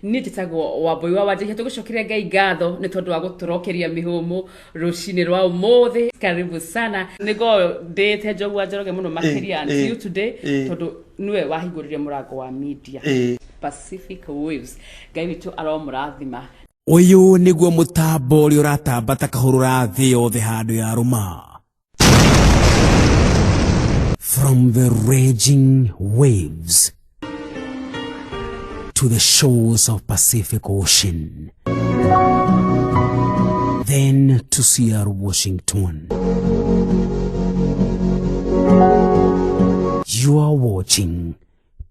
Niĩ njĩtagwo Wambũi wa Wanjihia. Tũgũcokeria Ngai ngatho nĩ tondũ wa gũtũrokeria mĩhũmũ rũcinĩ rwa ũmũthĩ. Karibu sana. Nĩ ngoragwo ndĩĩte Njogu wa Njoroge mũno makĩria until today, tondũ nĩwe wahingũrire mũrango wa media. Pacific Waves. Ngai witũ aromũrathima. Ũyũ nĩguo mũtambo ũrĩa ũratamba ta kahũrũra thĩ yothe handũ ya rũma. From the raging waves to the shores of Pacific Ocean, then to Seattle, Washington. You are watching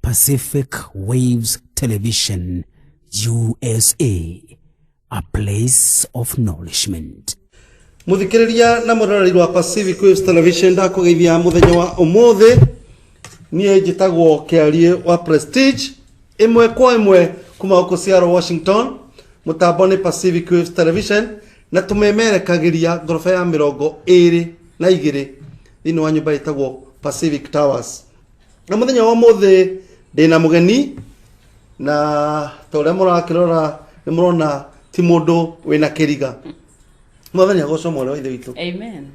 Pacific Waves Television, USA, a place of nourishment. Muthikiriria na mwiroreri wa Pacific Waves Television, ndakũgeithia mũthenya wa ũmũthĩ. Niĩ njĩtagwo Kĩarie wa Prestige, ĩmwe kwa ĩmwe kuma gũkũ Seattle, Washington. Mũtambo nĩ Pacific Waves Television na tũmemerekagĩria ngoroba ya 22 thĩinĩ wa nyũmba ĩtagwo Pacific Towers. Na mũthenya wa ũmũthĩ ndĩna mũgeni, na ta ũrĩa mũrakĩrora nĩ mũrona ti mũndũ wĩna kĩriga. Mwathani agocwo, mwarĩ wa ithe witũ. Amen.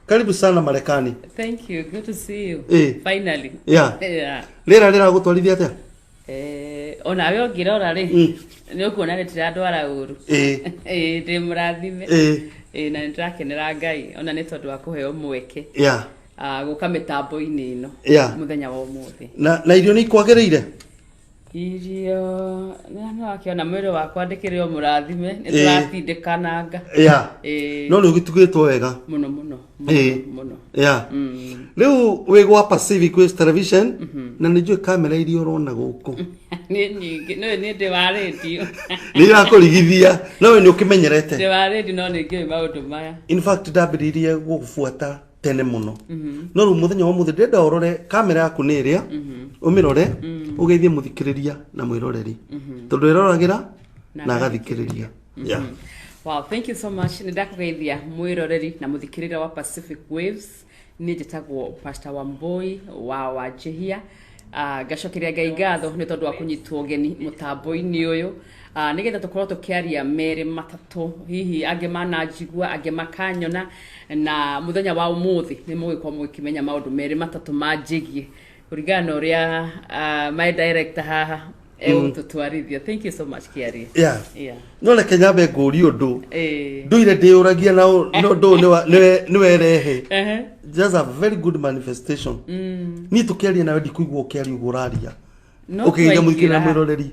Karibu sana Marekani. Thank you. Good to see you. Finally. Rĩera rĩragũtwarithia atĩa? Onawe ũngĩrora rĩ, nĩ ũkuona nĩ ndĩrandwara ũru. Ndĩ mũrathime. Na nĩ ndĩrakenera Ngai ona nĩ tondũ wa kũheo mweke gũka mĩtambo-inĩ ĩno mũthenya wa ũmũthĩ. Na irio nĩ ikwagĩrĩire? Irio nĩ wakĩona mwĩrĩ wakwa ndĩkĩrĩ o mũrathime, nĩ tũratindĩkananga. No nĩ ũgĩtugĩtwo wega. Mũno mũno mũno. Rĩu wĩ gwa Pacific Waves Television na nĩ njũĩ kamera iria ũrona gũkũ Nĩ nyingĩ, nĩ nĩ ndĩ wa rĩndiũ. Nĩ irakũrigithia, no we nĩ ũkĩmenyerete. Ndĩ wa rĩndiũ, no nĩ ngĩũĩ maũndũ maya. In fact, ndambĩrĩirie gũgũbuata tene mũno, no rĩu mũthenya wa ũmũthĩ ndĩrenda ũrore kamera yaku nĩ ĩrĩa, ũmĩrore, ũgeithie mũthikĩrĩria na mwĩroreri, tondũ ĩroragĩra na agathikĩrĩria. Wow, thank you so much. Nĩ ndakũgeithia mwĩroreri na mũthikĩrĩria wa Pacific Waves. Niĩ njĩtagwo Pastor Wambui wa Wanjihia. Ngacokeria Ngai ngatho nĩ tondũ wa kũnyitwo ũgeni mũtambo-inĩ ũyũ, nĩgetha tũkorwo tũkĩaria merĩ matatũ. Hihi angĩ mananjigua, angĩ makanyona, na mũthenya wa ũmũthĩ nĩ mũgũkorwo mũgĩkĩmenya maũndũ merĩ matatũ manjĩgie kũringana na ũrĩa my director haha egũtũtwarithia. Thank you so much, Kiarie. No reke nyambe ngũrie ũndũ ndũire ndĩyũragia, na no ũndũ ũyũ nĩ werehe. Just a very good manifestation. Niĩ tũkĩaria nawe ndikũigua ũkĩaria ũguo ũraria. No ũkĩgeithia mũthikĩrĩria na twaingĩra. mwĩroreri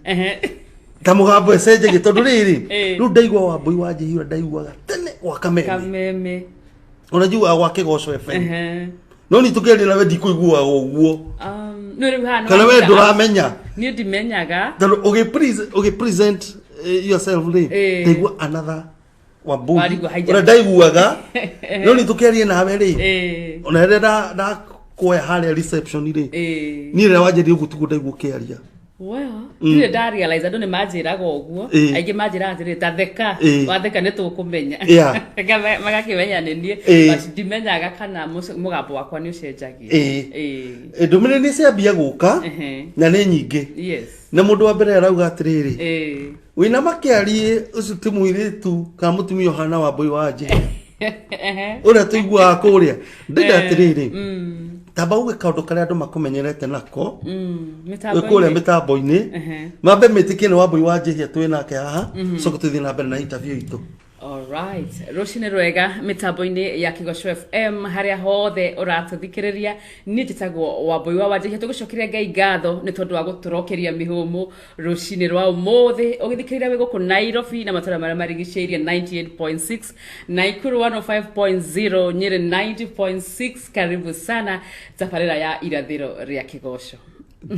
ta mũgambo ĩcenjagia, tondũ rĩrĩ, rĩu ndaigua Wambui wa Njihira, ndaiguaga tene gwa Kameme. Kameme. Ona njiguaga gwa Kĩgoco FM, no ni tũkĩaria nawe ndikũiguaga ũguo. No rĩu haha nĩ Kana we wanyita. ndũramenya? Niĩ ndimenyaga. Tondũ ũgĩ present yourself rĩ, ndaigua another Wambui Warigua haija. ũrĩa ndaiguaga, no ni tũkĩaria nawe rĩ, ona rĩrĩa ndakuoya harĩa reception rĩ, niĩ rĩrĩa wanjĩrire ũguo tiguo ndaigua ũkĩaria. Well, ndirĩ nda realize andũ nĩ manjĩraga ũguo. Aingĩ manjĩraga atĩrĩrĩ, ta theka, watheka nĩ tũkũmenya. Magakĩmenya nĩ niĩ. But ndimenyaga kana mũgambo wakwa nĩ ũcenjagia. Ndũmĩrĩri nĩ ciambia gũka na nĩ nyingĩ. Na mũndũ wa mbere arauga atĩrĩrĩ, wĩna makĩarie ũcio ti mũirĩtu kana mũtumia ũhana Wambui wa Njihia ũrĩa tũiguaga kũrĩa. Ndĩnda atĩrĩrĩ, tamba uge kaũndũ karĩa andũ makũmenyerete nako wĩ kũrĩa mĩtambo-inĩ. Mĩtambo-inĩ. Mambe metĩkie nĩ Wambui wa Njihia twĩ nake haha, coka tũthiĩ na mbere na interview itũ. Alright. Rũcinĩ rwega mĩtambo-inĩ ya Kĩgoco FM harĩa hothe ũratũthikĩrĩria. Niĩ njĩtagwo Wambui wa Wanjihia. Tũgũcokeria Ngai ngatho nĩ tondũ wa gũtũrokeria mĩhũmũ rũcinĩ rwa ũmũthĩ. Ũgĩthikĩrĩria wĩ gũkũ Nairobi na matũra marĩa marigicĩirie 98.6, Naikuru 105.0, Nyĩrĩ 90.6. Karibu sana tabarĩra ya Irathĩro rĩa Kĩgoco.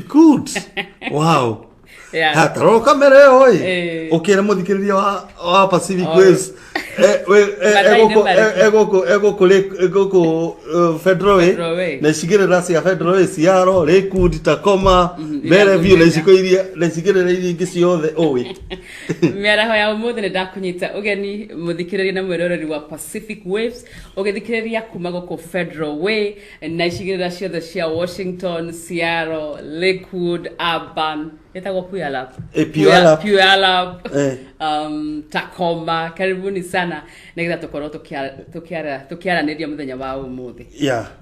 Good, wow. Hatarora kamera ĩyo ĩ, ũkĩra mũthikĩrĩria wa Pacific Waves, Mathaa-inĩ marĩkũ? Egũkũ Federal Way Federal Way. Na icigĩrĩra cia Federal Way, Seattle, Lakewood, Tacoma, Bellevue na icigo iria na icigĩrĩra iria ingĩ ciothe ũĩ. Mĩaraho ya ũmũthĩ nĩ ndakũnyita ũgeni, mũthikĩrĩria na mwĩroreri wa Pacific Waves, ũgĩthikĩrĩria kuma gũkũ Federal Way na icigĩrĩra ciothe cia Washington, Seattle, Lakewood, Urban. Ĩtagwo Puyallup. Puyallup. Puyallup. Eh. Tacoma, karibuni sana nĩgetha tũkorwo tũkĩaranĩria mũthenya wa ũmũthĩ.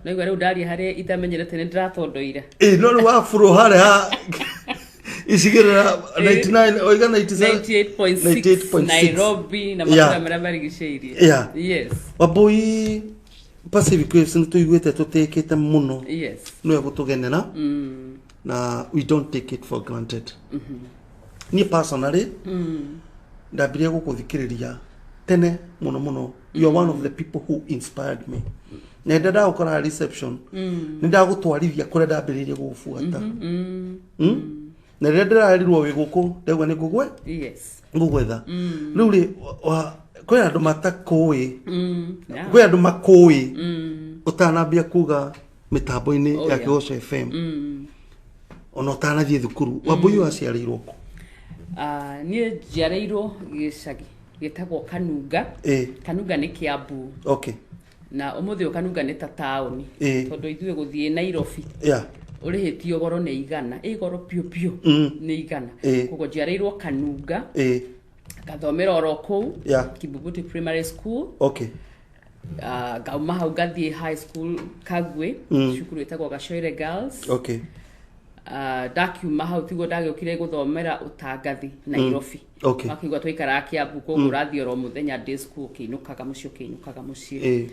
Naigua rĩu ndaria harĩa itamenyerete nĩ ndĩratondoire. Ĩ, no rĩu waburo harĩa ha icigĩrĩra 99 oiga 97. 98.6. 98.6. Nairobi na matũra marĩa marigicĩirie. Yes. Wambui, Pacific Waves nĩ tũiguĩte tũtĩkĩte mũno nĩwe gũtũgenera na we don't take it for granted. Niĩ personally ndambirie gũkũthikĩrĩria tene mũno mũno. You are one of the people who inspired me na ndĩ ndagũkora reception, nĩ ndagũtwarithia kũrĩa ndambĩrĩirie gũgũbuata. Na rĩrĩa ndĩrarirwo wĩ gũkũ, ndaigua nĩ ngũgwe ngũgwetha. Rĩu rĩ, kwĩ andũ matakũĩ, kwĩ andũ makũĩ ũtanambia kuga mĩtambo-inĩ ya Kĩgoco FM, ona ũtanathiĩ thukuru. Wambui, waciarĩirwo kũ? Ah, niĩ njiarĩirwo gĩcagi gĩtagwo Kanunga. Kanunga nĩ Kiambu. Na ũmũthĩ ũyũ Kanunga nĩ ta taũni, tondũ ithuĩ gũthiĩ Nairobi ũrĩhĩtio goro nĩ 100, ĩ goro piũ piũ, nĩ 100. Koguo njiarĩirwo Kanunga, ngathomera oro kũu, Kibubuti Primary School. Ngauma hau ngathiĩ high school Kagwe, cukuru ĩtagwo Gacoire Girls. Ndakiuma hau tiguo ndagĩũkire gũthomera ũtangathi Nairobi. Makĩigua twaikaraga Kiambu, koguo ũrathiĩ oro mũthenya day school, ũkĩinũkaga mũciĩ, ũkĩinũkaga mũciĩ.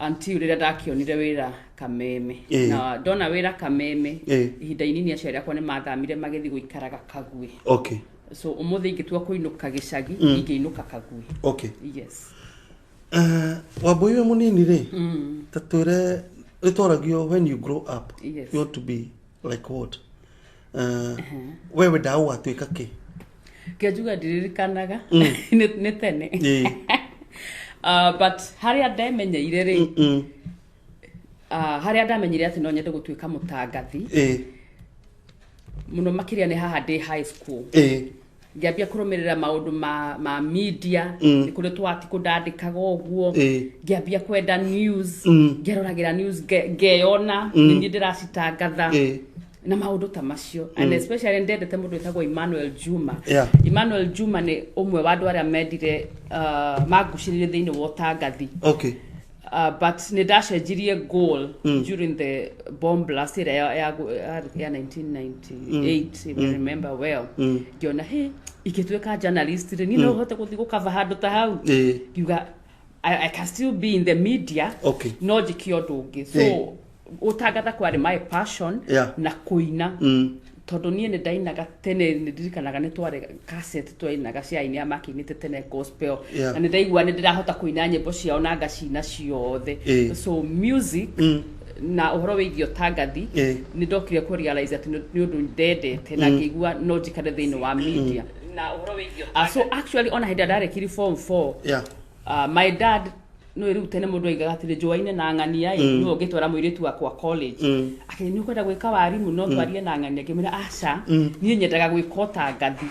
Until rĩrĩa ndakĩonire wĩra Kameme. Na ndona wĩra Kameme, ihinda inini aciari akwa nĩ mathamire magĩthiĩ gũikaraga Kagwe. So ũmũthĩ ingĩtua kũinũka gĩcagi, ingĩinũka Kagwe. Yes. Wambui, wĩ mũnini rĩ, ta twĩre, rĩtwaragio when you grow up, you want to be like what? We wendaga gũgatuĩka kĩ? Kĩnjuga ndiririkanaga, nĩ tene. But harĩa ndemenyeire rĩ, harĩa ndamenyire atĩ no nyende gũtuĩka mũtangathi mũno makĩria nĩ haha ndĩ high school. Ngĩambia kũrũmĩrĩra maũndũ ma media. Nĩ kũrĩ twatikũ ndandĩkaga ũguo. Ngĩambia kwenda news, ngĩroragĩra news, ngeyona nĩ niĩ ndĩracitangatha na maũndũ ta macio. And especially ndendete mũndũ wĩtagwo Emmanuel Juma. Emmanuel Juma nĩ ũmwe wa andũ arĩa mendire, mangucĩrĩire thĩinĩ wa ũtangathi. But nĩ ndacenjirie goal during the bomb blast ĩrĩa ya 1998, if I remember well. Ngĩona he ingĩtuĩka journalist rĩ, niĩ no hote gũthiĩ gũkava handũ ta hau. Ngiuga I can still be in the media, no njĩke ũndũ ũngĩ. So ũtangatha kwarĩ my passion na kũina, tondũ niĩ nĩ ndainaga tene. Nĩ ndirikanaga nĩ twarĩ cassette twainaga cia aini a makĩinĩte tene gospel, na nĩ ndaigua nĩ ndĩrahota kũina nyĩmbo ciao na ngacina ciothe. So music na ũhoro wĩgiĩ ũtangathi, nĩ ndokire kũ realize atĩ nĩ ũndũ ndendete na ngĩigua no njikare thĩinĩ wa media na ũhoro wĩgiĩ. So actually ona hĩndĩ ĩrĩa ndarekirie form 4, my dad, no rĩu tene mũndũ aigaga atĩrĩ njũaine na ng'ania ĩ, nĩwe ũngĩtwara mũirĩtu wakwa college. Akĩrĩ nĩ ũkwenda gwĩka warimũ, no twarie na ng'ania. Ngĩmwĩra aca, niĩ nyendaga gwĩka ũtangathi.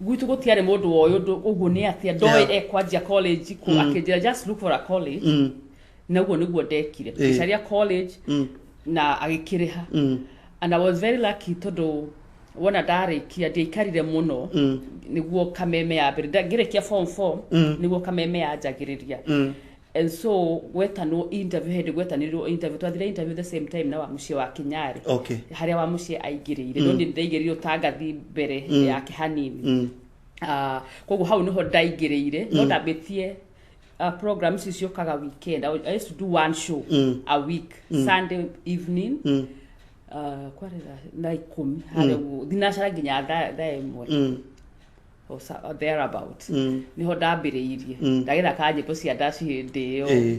Gwitũ gũtiarĩ mũndũ woĩ ũndũ ũguo nĩ atĩa, ndoĩ ekwanjia college kũ. Akĩnjĩra just look for a college. Na ũguo nĩguo ndekire, ngĩcaria college na agĩkĩrĩha. And I was very lucky tondũ wona ndarĩkia ndiaikarire mũno, nĩguo Kameme ya mbere. Ngĩrĩkia form 4, nĩguo Kameme yanjagĩrĩria. And so gwetanwo interview, hĩndĩ gwetanĩrwo interview, twathire interview the same time na wa mũciĩ wa Kinyarĩ, harĩa wa mũciĩ aingĩrĩire, no niĩ ndaingĩrĩire ũtangathi mbere yake hanini. Koguo hau nĩho ndaingĩrĩire, no ndambĩtie program ici ciũkaga weekend. I used to do one show a week, Sunday evening, kwarĩ thaa 10 harĩa ũguo, thinacara nginya thaa 1 or thereabout. Niho ndambĩrĩirie ndagĩthaka nyĩmbo cia ndaci hĩndĩ ĩyo,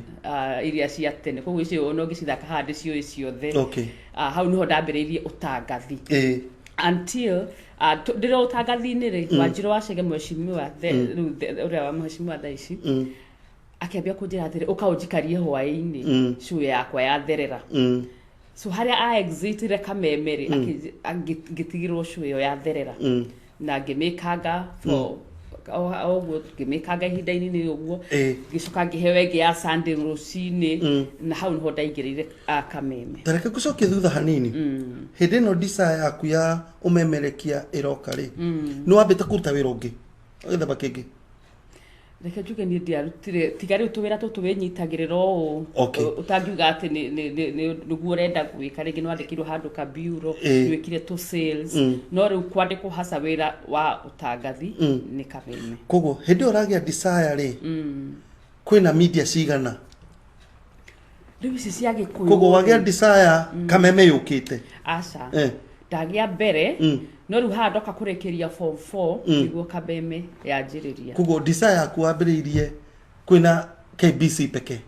iria cia tene. Koguo icio ona ũngĩcithaka haha ndĩciũĩ ciothe. Hau niho ndambĩrĩirie ũtangathi until ndĩrĩ ũtangathi-inĩ rĩ, Wanjirũ wa Chege, mheshimiwa rĩu ũrĩa wa mheshimiwa thaa ici, akĩambia kũnjĩra atĩrĩ, ũka ũnjikarie hwaĩ-inĩ show yakwa ya therera. So harĩa a exitire Kameme rĩ, ngĩtigĩrwo show ĩyo ya therera na ngĩmĩkanga for o ũguo, ngĩmĩkanga ihinda inini ũguo. Ngĩcoka ngĩheo ĩngĩ ya Sunday rũcinĩ, na hau nĩho ndaingĩrĩire Kameme. Tareke ngũcokie thutha hanini. Hĩndĩ ĩno desire yaku ya ũmemerekia ĩroka rĩ, nĩ wambĩte kũruta wĩra ũngĩ gĩthemba kĩngĩ? Reke njuge niĩ ndiarutire, tiga rĩu tũwĩra tũtũ wĩnyitagĩrĩra ũũ. Ũtangiuga atĩ nĩguo ũrenda gwĩka. Rĩngĩ nĩ wandĩkirwo handũ ka bureau, nĩ wĩkire tũ sales, no rĩu kwandĩkwo haca wĩra wa ũtangathi nĩ Kameme. Koguo hĩndĩ ĩyo ũragĩa desire rĩ, kwĩna media cigana? Rĩu ici cia Gĩkũyũ. Koguo wagĩa desire Kameme yũkĩte? Aca. Ndagĩa mbere, no rĩu haha ndoka kũrĩkĩria form 4 nĩguo Kameme yanjĩrĩria. Koguo desire yaku wambĩrĩirie kwĩna KBC pekee?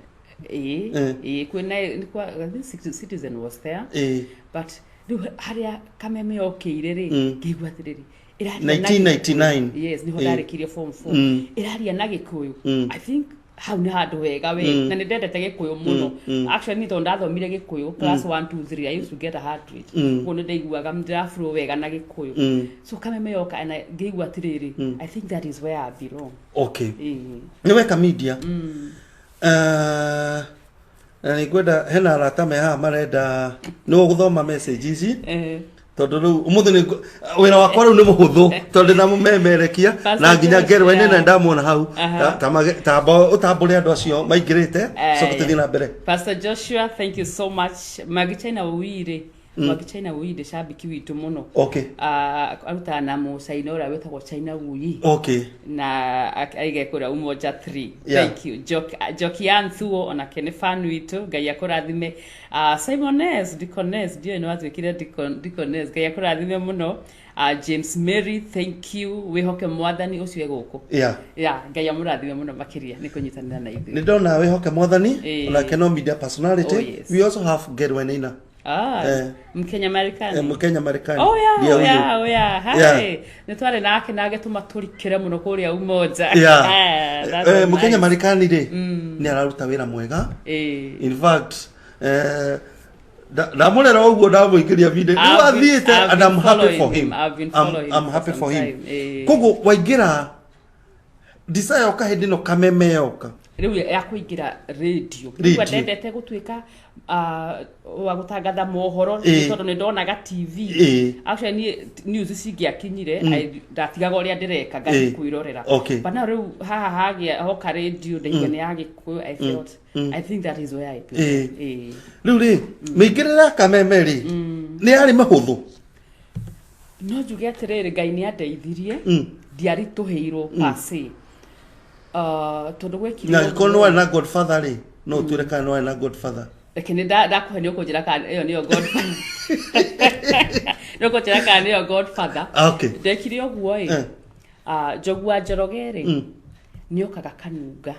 Ĩĩ. Ĩĩ, kwĩna I think Citizen was there, but rĩu harĩa Kameme yokĩire rĩ, ngĩigua atĩrĩrĩ, ĩraria na 1999. Gĩkũyũ. Yes, nĩho ndarĩkirie form 4. Ĩraria na Gĩkũyũ. I think hau nĩ handũ wega we, na nĩ ndendete Gĩkũyũ mũno. Actually, nĩ tondũ ndathomire Gĩkũyũ class 1 2 3, I used to get 100. Koguo nĩ ndaiguaga ndĩraflow wega na Gĩkũyũ. So Kameme yoka and ngĩigua atĩrĩrĩ, I think that is where I belong. Ĩĩ. Nĩ weka media. Na nĩ ngwenda, hena arata me haha marenda nĩ ũgũthoma message ici, tondũ rĩu ũmũthĩ nĩ wĩra wakwa rĩu nĩ mũhũthũ, tondũ ndĩna mũmemerekia Pastor na nginya Josh, ngerwa yeah. na ndamuona hau. Ta ũtambũre andũ acio maingĩrĩte, coke tũthiĩ na mbere. Pastor Joshua, thank you so much. Mwangi China Uire, Mwangi China Uire shabiki witũ mũno. Arutaga na mũcaina ũrĩa wĩtagwo China Wuyi. Na aige kũrĩa Umoja 3. Thank you. Jokian Thuo onake nĩ fan witũ, Ngai akũrathime. Simon S, Deaconess, ndiũĩ nĩ watuĩkire Deaconess, Ngai akũrathime mũno. James Mary, thank you. Wĩhoke Mwathani ũcio e gũkũ. Yeah, Ngai amũrathime mũno makĩria nĩ kũnyitanĩra na ithuĩ. Nĩ ndona Wĩhoke Mwathani, onake no media personality. Oh, yes. We also have Gerwenina. Mkenya Marekani. Mkenya Marekani. Oh yeah, Ndiye oh huyu. yeah, oh yeah. Hi. Nĩ twarĩ nake na agĩtũma tũrikĩre mũno kũrĩa Umoja. That was Mkenya nice. Marekani rĩ, nĩ araruta wĩra mwega. In fact, ndamũrera ũguo, ndamũingĩria video rĩu athiĩte, I've and been I'm happy following for him. him. I've been following I'm him happy for for some him. time. Koguo waingĩra desire yoka hĩndĩ ĩno Kameme yoka? Rĩu ya kũingĩra radio. Radio. Rĩu ndendete gũtuĩka wa gũtangatha mohoro, tondũ nĩ ndonaga TV. Actually, niĩ news cingĩakinyire, ndatigaga ũrĩa ndĩreka ngathiĩ kwĩrorera. But now rĩu haha hagĩa hoka radio, ndaigua nĩ ya Gĩkũyũ, I felt I think that is where I belong. Rĩu rĩ, mĩingĩrĩre ya Kameme rĩ, nĩ yarĩ mahũthũ? No njuge atĩrĩrĩ, Ngai nĩ andeithirie, ndiaritũhĩirwo per se, tondũ gwekire Na angĩkorwo nĩ warĩ na godfather rĩ, no ũtwĩre kana nĩ warĩ na godfather? Reke nĩ ndakũhe, nĩ ũkũnjĩra kana ĩyo nĩyo godfather, nĩ ũkũnjĩra kana nĩyo godfather. Ndekire ũguo ĩ, Njogu wa Njoroge rĩ, nĩ okaga Kanunga.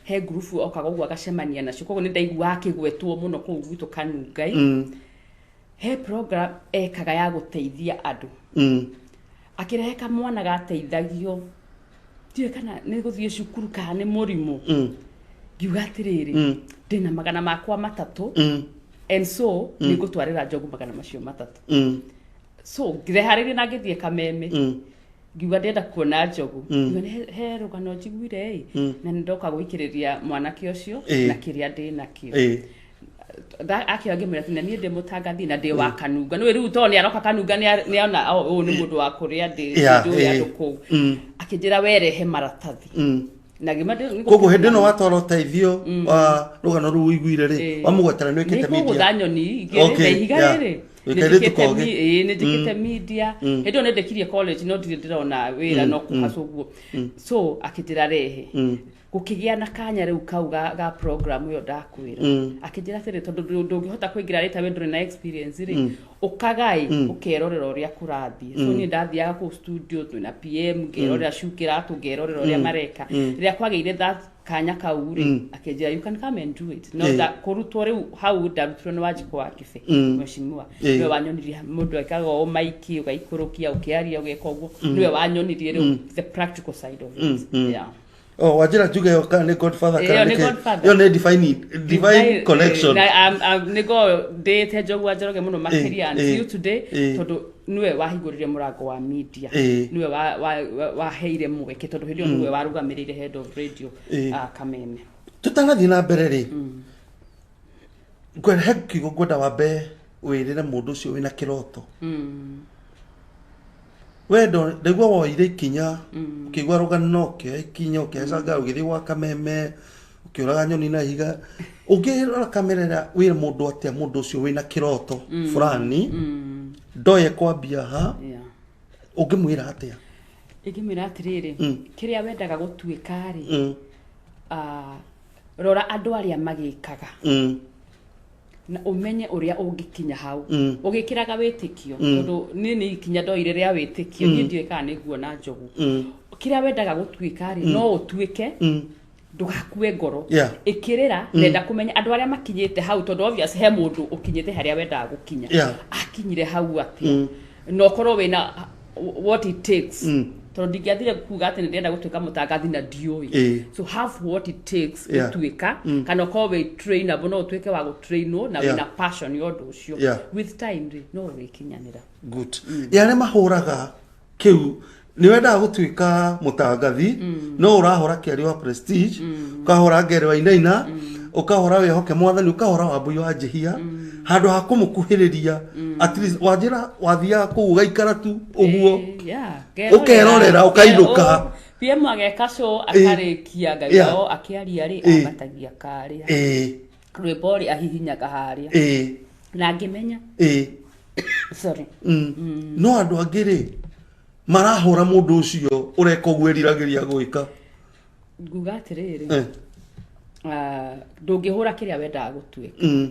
He ngurubu okaga ũguo agacemania nacio, koguo nĩ ndaiguaga akĩgwetwo mũno kũu gwitũ Kanunga. He program ekaga ya gũteithia andũ. Akĩrehe kamwana gateithagio, ndiũĩ kana nĩ gũthiĩ cukuru kana nĩ mũrimũ. Ngiuga atĩrĩrĩ, ndĩna 300 and so nĩ ngũtwarĩra Njogu 300. So ngĩreharĩria na ngĩthiĩ Kameme. Ngiuga ndĩrenda kuona Njogu. Ngiuga nĩ he rũgano njiguire ĩ, na nĩ ndoka gũikĩrĩria mwanake ũcio na kĩrĩa ndĩ nakĩo. Akĩoya, ngĩmwĩra atĩ na niĩ ndĩ mũtangathi na ndĩ wa Kanunga, nĩwe rĩu tondũ nĩ aroka Kanunga, nĩ ona, "Oh, ũyũ nĩ mũndũ wa kũrĩa ndĩ." Ndũĩ andũ kũu. Akĩnjĩra werehe maratathi na ngĩma Koguo hĩndĩ ĩno watwara ũteithio wa rũgano rũu ũiguire rĩ, wamũgwetera nĩ wĩkĩte media media. Nyoni igĩrĩ na ihiga rĩrĩ. Wĩ kairĩtu kogĩ. Ĩĩ, nĩ njĩkĩte media. Hĩndĩ ĩyo nĩ ndĩkirie college, no ndirĩ ndĩrona wĩra, no kũhacwo ũguo. So akĩnjĩra rehe. Gũkĩgĩa na kanya rĩu kau ga program ĩyo ndakwĩra. Akĩnjĩra atĩrĩ, tondũ ndũngĩhota kũingĩra rĩta we ndũrĩ na experience rĩ, ũkagai ũkerorera ũrĩa kũrathiĩ. So niĩ ndathiaga kũu studio twĩna PM, ngerorera cukĩratũ, ngerorera ũrĩa mareka. Rĩrĩa kwagĩire that kanya kau rĩ, akĩnjĩra, "You can come and do it." No kũrutwo rĩu hau ndarutirwo nĩ Wanjikũ wa Kibe, mheshimiwa. Nĩwe wanyonirie mũndũ ekaga ũũ, maiki ũgaikũrũkia, ũkĩaria ũgeka ũguo. Nĩwe wanyonirie rĩu the practical side of it, yeah. Oh, wanjĩra njuge ĩyo kana nĩ godfather Ĩyo kana nĩ nĩ kĩ? godfather. Ĩyo nĩ divine connection. Na nĩgo ndĩĩte Njogu wa Njoroge mũno makĩria until today, tondũ Nĩwe wahingũrire mũrango wa media. Nĩwe waheire mweke, tondũ hĩndĩ ĩyo nĩwe warũgamĩrĩire head of radio. Kameme. Tũtanathiĩ na mbere rĩ, he kiugo ngwenda wambe wĩrĩre mũndũ ũcio wĩna kĩroto. We ndaigua woire ikinya, ũkĩigua rũgano, ũkĩoya ikinya, ũkĩhaica ngari, ũgĩthiĩ gwa Kameme, ũkĩũraga nyoni na ihiga. Ũngĩrora kamera ĩrĩa, wĩre mũndũ atĩa, mũndũ ũcio wĩna kĩroto fulani ndoye kwambia ha? Ũngĩmwĩra atĩa? Ingĩmwĩra atĩrĩrĩ, kĩrĩa wendaga gũtuĩka rĩ, rora andũ arĩa magĩkaga na ũmenye ũrĩa ũngĩkinya hau, ũgĩkĩraga wĩtĩkio, tondũ niĩ nĩ ikinya ndoire rĩa wĩtĩkio. Niĩ ndiũĩ kana nĩ nguona njogu. Kĩrĩa wendaga gũtuĩka rĩ, no ũtuĩke. Ndũgakue ngoro. Ĩkĩrĩra, ndenda kũmenya andũ arĩa makinyĩte hau, tondũ obvious he mũndũ ũkinyĩte harĩa wendaga gũkinya. Akinyire hau atĩa? Na ũkorwo wĩna what it takes, tondũ ndingĩathire kuga atĩ nĩ ndĩrenda gũtuĩka mũtangathi na ndiũĩ. So have what it takes gũtuĩka, kana ũkorwo wĩ trainable, no ũtuĩke wa gũtrainwo na wĩna passion ya ũndũ ũcio. With time rĩ, no ũrĩkinyanĩra. Good. Ya arĩa mahũraga kĩu, nĩ wendaga gũtuĩka mũtangathi, no ũrahũra Kĩario wa Prestige, ũkahũra Ngere wa Inaina, ũkahũra Wĩhoke Mwathani, ũkahũra Wambui wa Njĩhia, handũ ha kũmũkuhĩrĩria, at least wanjĩra wathiaga kũu ũgaikara tu ũguo. Ũkerorera, ũkainũka. PM ageka show, akarĩkia, ngaigua o akĩaria rĩ, ambatagia karĩa rwĩmbo rĩ, ahihinyaga harĩa na ngĩmenya. Sorry. No andũ angĩ rĩ, marahũra mũndũ ũcio ũreka ũguo eriragĩria gwĩka. Nguga atĩrĩrĩ, ndũngĩhũra kĩrĩa wendaga gũtuĩka.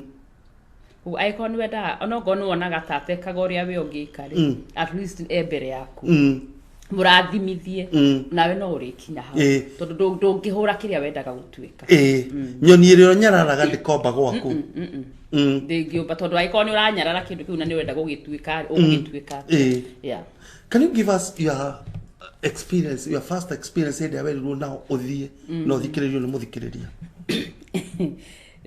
Ũguo angĩkorwo nĩ wendaga, onokorwo nĩ wonaga ta atekaga ũrĩa we ũngĩka rĩ, at least e mbere yaku, mũrathimithie, nawe no ũrĩkinya hau, tondũ ndũngĩhũra kĩrĩa wendaga gũtuĩka. Ĩĩ, nyoni ĩrĩa ũnyararaga ndĩkomba gwaku. Ndĩngĩũmba, tondũ angĩkorwo nĩ ũranyarara kĩndũ kĩu na nĩ ũrenda gũgĩtuĩka, ũgũgĩtuĩka. Yeah. Can you give us your experience, your first experience hĩndĩ ĩrĩa werirwo nao ũthiĩ na ũthikĩrĩrio nĩ mũthikĩrĩria?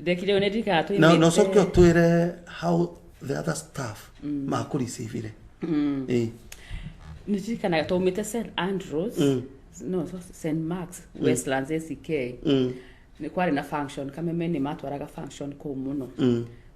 Ndekire ũũ, nĩ ndirikanaga Na ũcoke ũtwĩre how the other staff makũreceivire. Ĩĩ. Nĩ ndirikanaga twaumĩte St Andrews, no, St Marks, Westlands ACK. Nĩ kwarĩ na function Kameme, nĩ matwaraga function kũu mũno.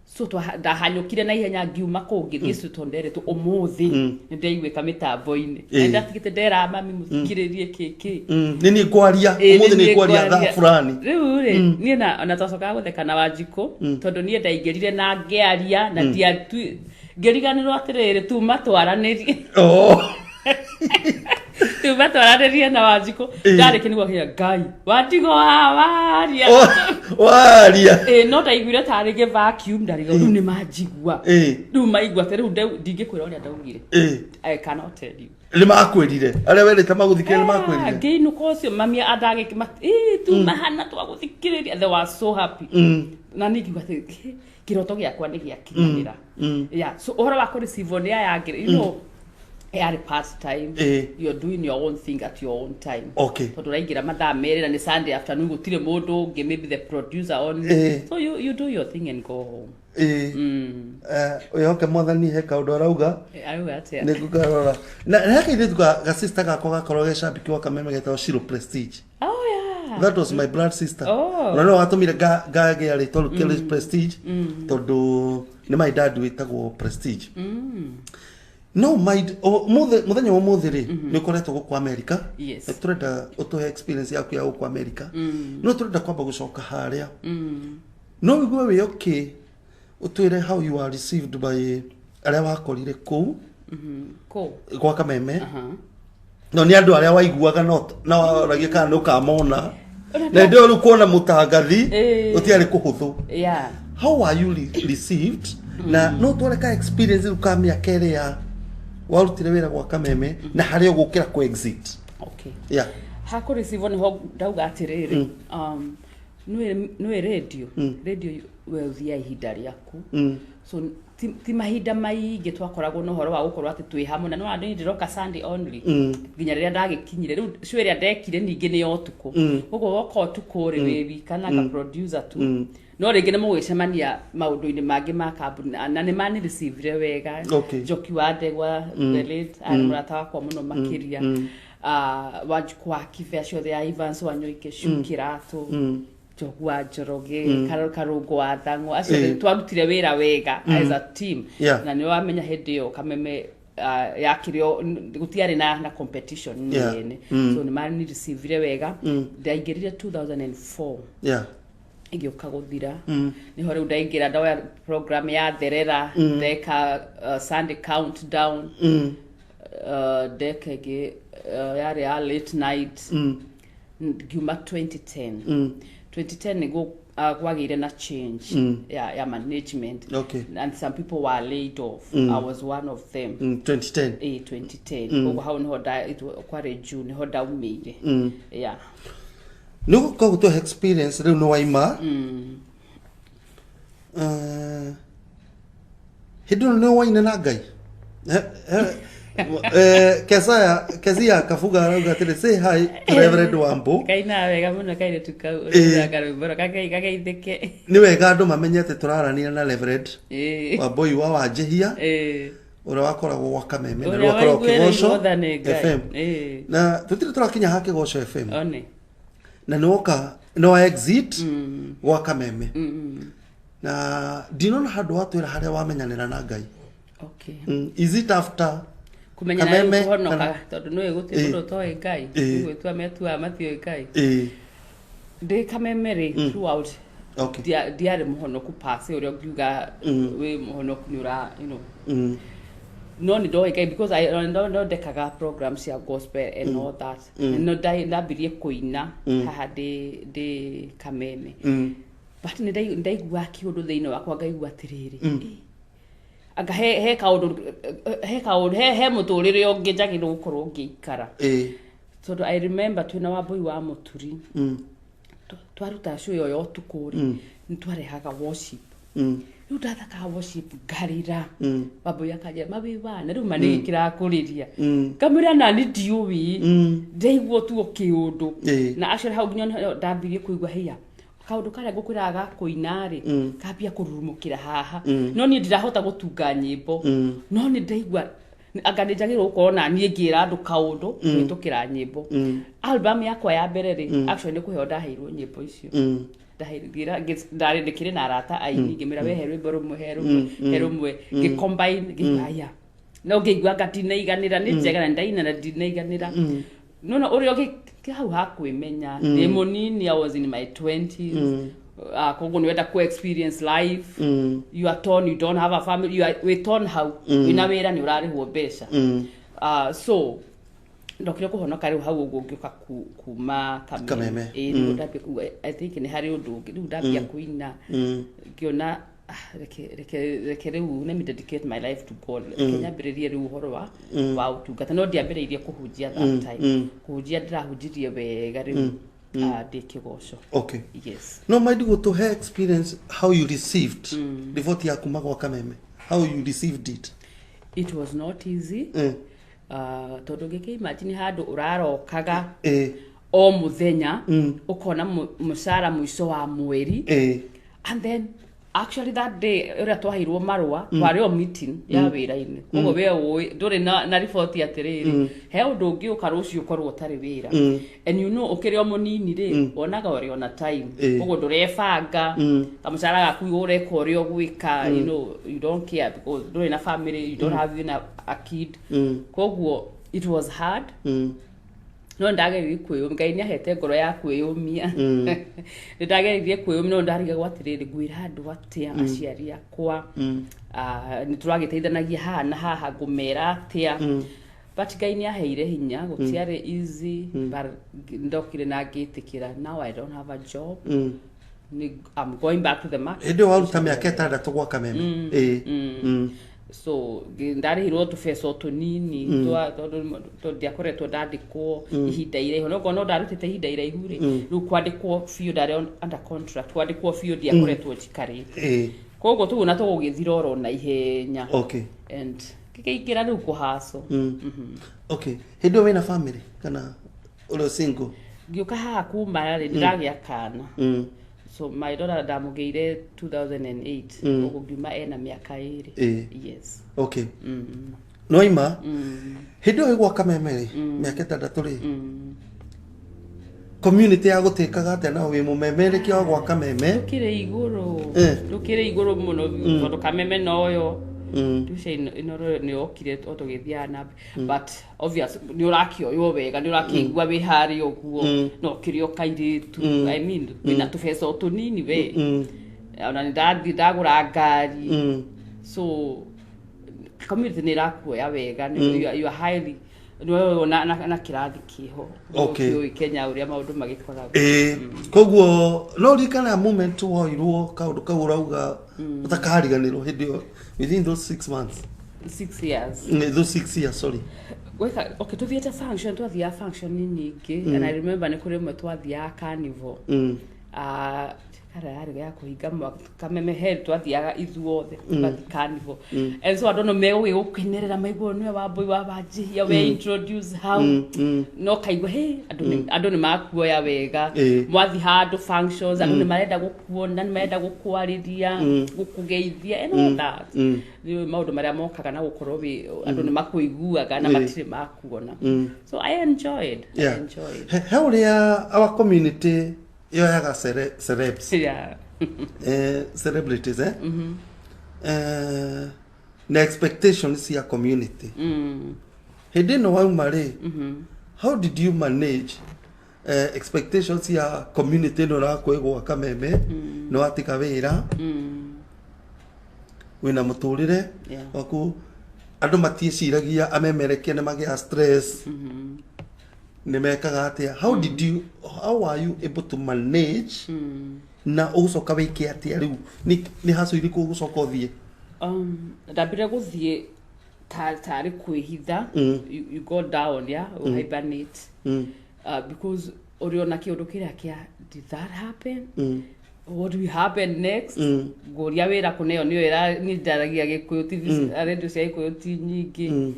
So ndahanyũkire na ihenya, ngiuma kũu, ngĩthiĩ cio, tondũ nderetwo ũmũthĩ nĩ ndaiguĩka mĩtambo-inĩ. Na ndatigĩte ndera mami, mũthikĩrĩrie kĩkĩ. Nĩ niĩ ngwaria ũmũthĩ, nĩ ngwaria thaa fulani. Rĩu rĩ, niĩ na twacokaga gũtheka na Wanjikũ, tondũ niĩ ndaingĩrire na ngĩaria na ngĩriganĩrwo atĩrĩrĩ, tuma twaranĩrie. Tuma twaranĩrie na Wanjikũ. Ndarĩkia nĩguo kĩa Ngai Wandigo wa waria. Oh, waria. Ĩĩ, no ndaiguire tarĩ gĩ vacuum, ndarigwo rĩu nĩ manjigua. Rĩu maigua atĩ rĩu ndingĩkwĩra ũrĩa ndaugire. I cannot tell you. Nĩ makwĩrire, arĩa werĩte magũthikĩrĩria nĩ makwĩrire? Ngĩinũka ũcio mami andagĩki, tuma hana twagũthikĩrĩria, they were so happy. Na niĩ ngiuga atĩ kĩroto gĩakwa nĩ gĩakinyanĩra. Yeah, so ũhoro wa kũreceive nĩ aya angĩ, yarĩ part time. You're doing your own thing at your own time. Tondũ ũraingĩra mathaa 2 na nĩ Sunday afternoon, gũtirĩ mũndũ ũngĩ, maybe the producer only. So you do your thing and go home. Wĩhoke Mwathani, he kaũndũ arauga. Arauga atĩa? Nĩ ngũkarora na he kairĩtu ga sister gakwa gakorwo ge cambĩki wa Kameme getagwo Shiro Prestige. Oh yeah. That was my blood sister. Oh. Na no watũmire ngagĩa rĩtwa rĩu kĩrĩ Prestige, tondũ nĩ my dad wĩtagwo Prestige. No my mũthenya wa ũmũthĩ rĩ, nĩ ũkoretwo gũkũ America. Yes. Na tũrenda ũtũhe experience yaku ya gũkũ America, no tũrenda kwamba gũcoka harĩa, no wĩigue wĩ okay ũtwĩre how you are received by arĩa wakorire kũu. Kũ? Gwa Kameme. No nĩ andũ arĩa waiguaga, no na waragia kana nĩ ũkamona, na hĩndĩ ĩyo rĩu kuona mũtangathi gũtiarĩ kũhũthũ. How are you received? Na no tware ka experience rĩu ka mĩaka ĩrĩa warutire wĩra gwa Kameme na harĩa ũgũkĩra kũ exit. Okay. Yeah. Hakũreceive nĩho ndauga atĩrĩrĩ, nĩwĩ radio we ũthiaga ihinda rĩaku. So ti mahinda maingĩ twakoragwo na ũhoro wa gũkorwo atĩ twĩ hamwe, na nĩ wandũ ndĩroka Sunday only, nginya rĩrĩa ndagĩkinyire rĩu cio ĩrĩa ndekire ningĩ nĩ ya ũtukũ. Koguo woka ũtukũ rĩ, wĩ wika na ka producer tu. No rĩngĩ nĩ mũgwĩcemania maũndũ-inĩ mangĩ ma kambuni na nĩ manireceivire wega. Njoki wa Ndegwa, the late, arĩ mũrata wakwa mũno makĩria. Ah, Wanjikũ wa Kibe, acio othe a Evans Wanyoike, Kiratũ, Njogu wa Njoroge, Karũngũ wa Thang'wa, acio othe twarutire wĩra wega as a team. Na nĩ wamenya hĩndĩ ĩyo Kameme yakĩrĩ gũtiarĩ na competition nene, so nĩ manireceivire wega. Ndaingĩrire 2004, ĩgĩũka gũthira, nĩho rĩu ndaingĩra, ndoya program ya Therera, ndeka Sunday Countdown, ndeka ĩngĩ yarĩ ya late night. Ngiuma 2010. 2010 nĩguo kwagĩire na change ya management and some people were laid off. I was one of them. 2010. 2010, koguo hau nĩho kwarĩ June nĩho ndaumĩire, yeah. Nĩ ũgũkorwo gũtũhe experience rĩu nĩ waima. Hĩndĩ ĩno nĩ waine na Ngai. Kesaya Kezia Kabuga arauga atĩrĩ, "Say hi to Reverend Wambo." Kaina wega mũno kairĩtu kau. Karwĩmbo gageithĩke. Nĩ wega andũ mamenye atĩ tũraranĩria na Reverend Wambui wa Wanjĩhia, ũrĩa wakoragwo gwa Kameme na Ũrĩa rĩu akoragwo waiguĩrĩirwo Kĩgoco tha nĩ Ngai. FM. Na tũtirĩ tũrakinya ha Kĩgoco FM. One. Na nĩ woka nĩ wa exit gwa Kameme, na ndinona handũ watwĩra harĩa wamenyanĩra na Ngai. Is it after Kũmenya na Kameme rĩu kũhonoka? Tondũ nĩũĩ gũtirĩ mũndũ ũtoĩ Ngai. Gwĩtua metuaga matiũĩ Ngai. Ndĩ Kameme rĩ, throughout ndiarĩ mũhonoku pase ũrĩa ũngiuga wĩ mũhonoku nĩ ũra no nĩ ndoĩ Ngai because no ndekaga program cia gospel and all that. No ndambirie kũina haha ndĩ Kameme, but nĩ ndaiguaga kĩũndũ thĩinĩ wakwa, ngaigua atĩrĩrĩ, anga he kaũndũ, he kaũndũ, he mũtũrĩre ũngĩ njagĩrĩirwo gũkorwo ngĩikara. Tondũ I remember twĩna Wambui wa Mũturi, twaruta show ĩyo ya ũtukũ rĩ, nĩ twarehaga worship. Rĩu ndathakaga worship ngarĩra. Wambui akanjĩra, "Mawĩwa na rĩu ma nĩ kĩrakũrĩria?" Ngamwĩra, "Nani ndiũĩ, ndaigua tu o kĩũndũ." Na actually hau nginya nĩho ndambirie kũigua hiya kaũndũ karĩa ngũkwĩraga ga kũina rĩ, kambia kũrurumũkĩra haha. No niĩ ndirahota gũtunga nyĩmbo, no nĩ ndaigua anga nĩ njagĩrĩirwo gũkorwo na niĩ ngĩra andũ kaũndũ kũhĩtũkĩra nyĩmbo. Album yakwa ya mbere rĩ, actually nĩ kũheo ndaheirwo nyĩmbo icio. Ndarĩ ndĩkĩrĩ na arata aini, ngĩmĩra, "We he rwĩmbo rũmwe, he rũmwe, he rũmwe." Ngĩcombine, ngĩigua aya no ngĩigua anga ndinaiganĩra, nĩ njega na ndaina na ndinaiganĩra. No ũrĩa ũngĩ hau hakwĩmenya ndĩ mũnini, I was in my 20s. Koguo nĩ wenda ku experience life. You are torn, you don't have a family, you are wĩ torn hau, wĩna wĩra, nĩ ũrarĩhwo mbeca. So ndokire kũhonoka rĩu hau ũguo ngĩũka kuma Kameme. Kameme. Ĩĩ, nĩguo ndambia kuga I think nĩ harĩ ũndũ ũngĩ. Rĩu ndambia kũina, ngĩona, ah, reke rĩu let me dedicate my life to God, reke nyambĩrĩrie rĩu ũhoro wa ũtungata. No ndiambĩrĩirie kũhunjia that time. Kũhunjia ndĩrahunjirie wega rĩu ndĩ Kĩgoco. Yes. No mind gũtũhe experience how you received riboti ya kuma gwa Kameme, how you received it. It was not easy. Tondũ ngĩkĩ imagine handũ ũrarokaga o mũthenya, ũkona mũcara mũico wa mweri, and then actually that day ũrĩa twaheirwo marũa, twarĩ o meeting ya wĩra-inĩ, koguo we ũĩ ndũrĩ na riboti atĩrĩrĩ, he ũndũ ũngĩ ũka rũciũ ũkorwo ũtarĩ wĩra. And you know ũkĩrĩ o mũnini rĩ, wonaga ũrĩ ona time, koguo ndũrebanga kamũcara gaku ũreka ũrĩa ũgwĩka. You don't care because ndũrĩ na family, you don't have even a kid. Koguo it was hard, no ndageririe kwĩyũmia. Ngai nĩ ahete ngoro ya kwĩyũmia. Nĩ ndageririe kwĩyũmia, no ndarigagwo atĩrĩrĩ, ngwĩra andũ atĩa, aciari akwa? Ah, nĩ tũragĩteithanagia haha na haha, ngũmera atĩa? But Ngai nĩ aheire hinya. Gũtiarĩ easy, but ndokire na ngĩtĩkĩra now I don't have a job. I'm going back to the market. Hĩndĩ ĩyo waruta mĩaka 6 gwa Kameme. So ndarĩhirwo tũbeca o tũnini tondũ ndiakoretwo ndandĩkwo ihinda iraihu. No ngona no ndarutĩte ihinda iraihu rĩ, rĩu kwandĩkwo biũ, ndarĩ under contract, kwandĩkwo biũ ndiakoretwo njikarĩte. Koguo tũguo na tũgũgĩthira oro na ihenya. And ngĩkĩingĩra rĩu kũhaco. Okay, hĩndĩ ĩyo wĩna family kana ũrĩ single? Ngĩũka haha kuma rĩ, ndĩragĩa kana. So my daughter ndamũgĩire 2008, ũguo ngiuma ena mĩaka 2. Yes. Okay, noima hĩndĩ ĩyo ĩgwa Kameme rĩ, mĩaka 6 rĩ, community ya gũtĩkaga atĩa nao wĩ mũmemerekia wa gwa Kameme? Rũkĩrĩ igũrũ. Rũkĩrĩ igũrũ mũno tondũ Kameme noyo tuica ĩno nĩ yokire o tũgĩthiaga na mbere, but obvious nĩ ũrakĩoywo wega, nĩ ũrakĩigua wĩ harĩa ũguo no kĩrĩ o kairĩtu. I mean, wĩna tũbeca o tũnini we, ona nĩ ndathiĩ ndagũra ngari. So community nĩ ĩrakuoya wega. You are highly nĩwoywo na kĩrathi kĩho. Ũĩ Kenya ũrĩa maũndũ magĩkoragwo. Ĩĩ, koguo no ririkana moment woirwo kaũndũ kau ũrauga ũtakariganĩrwo hĩndĩ ĩyo within those 6 months? 6 years. Those 6 years, sorry. Gwĩka, okay, tũthiĩte function, twathiaga function nyingĩ, and I remember nĩ kũrĩ ĩmwe twathiaga carnival. Ah, kana yarĩ ya kũhinga mwaka Kameme he twathiaga ithuothe tũgathiĩ carnival, and so andũ no megũgĩgũkenerera maigua nĩwe Wambui wa Wanjihia we introduce hau, no kaigua he andũ nĩ makuoya wega. Mwathiĩ handũ functions, andũ nĩ marenda gũkuona, nĩ marenda gũkwarĩria, gũkũgeithia and all that. Nĩ maũndũ marĩa mokaga na gũkorwo wĩ andũ nĩ makũiguaga na matirĩ makuona. So I enjoyed. I enjoyed. He ũrĩa our community yoyaga celebs, celebrities, na expectations cia community hĩndĩ ĩno wauma rĩ, how did you manage expectations cia community ĩno ĩrakwĩgwa Kameme, nĩ watiga wĩra, wĩna mũtũrĩre waku, andũ matiĩciragia amemerekia nĩ magĩa stress, nĩ mekaga atĩa? How are you able to manage, na ũgũcoka wĩke atĩa rĩu? Nĩ haco irĩkũ ũgũcoka ũthiĩ? Ndambire gũthiĩ tarĩ kwĩhitha. You go down, yeah, mm. hibernate, because ũrĩ ona kĩũndũ kĩrĩa kĩa "Did that happen? What will happen next?" Ngũria wĩra kũneo nĩyo ĩra niĩ ndaragia Gĩkũyũ, TV radio cia Gĩkũyũ ti nyingĩ.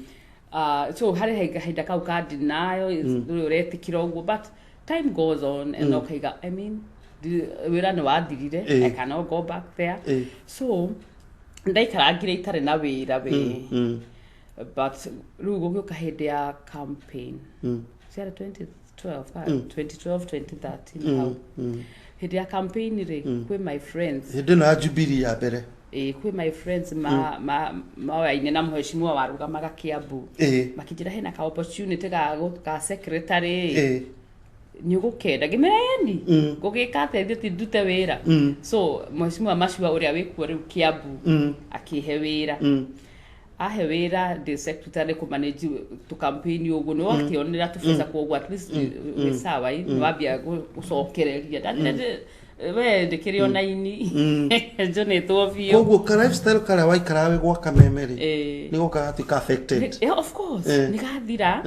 So harĩ kahinda kau ka denial, ndũrĩ ũretĩkĩra ũguo, but time goes on and ũkaiga, I mean, wĩra nĩ wathirire. I cannot go back there. So ndaikarangire itarĩ na wĩra we, but rĩu gũgĩũka hĩndĩ ya campaign, ciarĩ 2012, 2012 2013 hau. Hĩndĩ ya campaign rĩ, kwĩ my friends. Hĩndĩ ĩno ya Jubilee ya mbere. Ĩ, kwĩ my friends ma maoyaine na mheshimiwa warũgamaga Kiambu, makĩnjĩra hena ka opportunity ga secretary, nĩ ũgũkenda? Ngĩmera eni, ngũgĩka atĩa ithuĩ ti ndute wĩra? So mheshimiwa Macua ũrĩa wĩkuo rĩu Kiambu akĩhe wĩra. Ahe wĩra ndĩ secretary kũmanage tũ campaign ũguo, nĩ wakĩonera tũbeca, koguo at least wĩ sawa, nĩ wambia gũcokereria. Ndathire we ndĩkĩrĩ ona ini njonĩtwo biũ. Koguo ka lifestyle karĩa waikaraga wĩ gwa Kameme rĩ, nĩ goka gatuĩka affected. Yeah, of course. Nĩ gathira,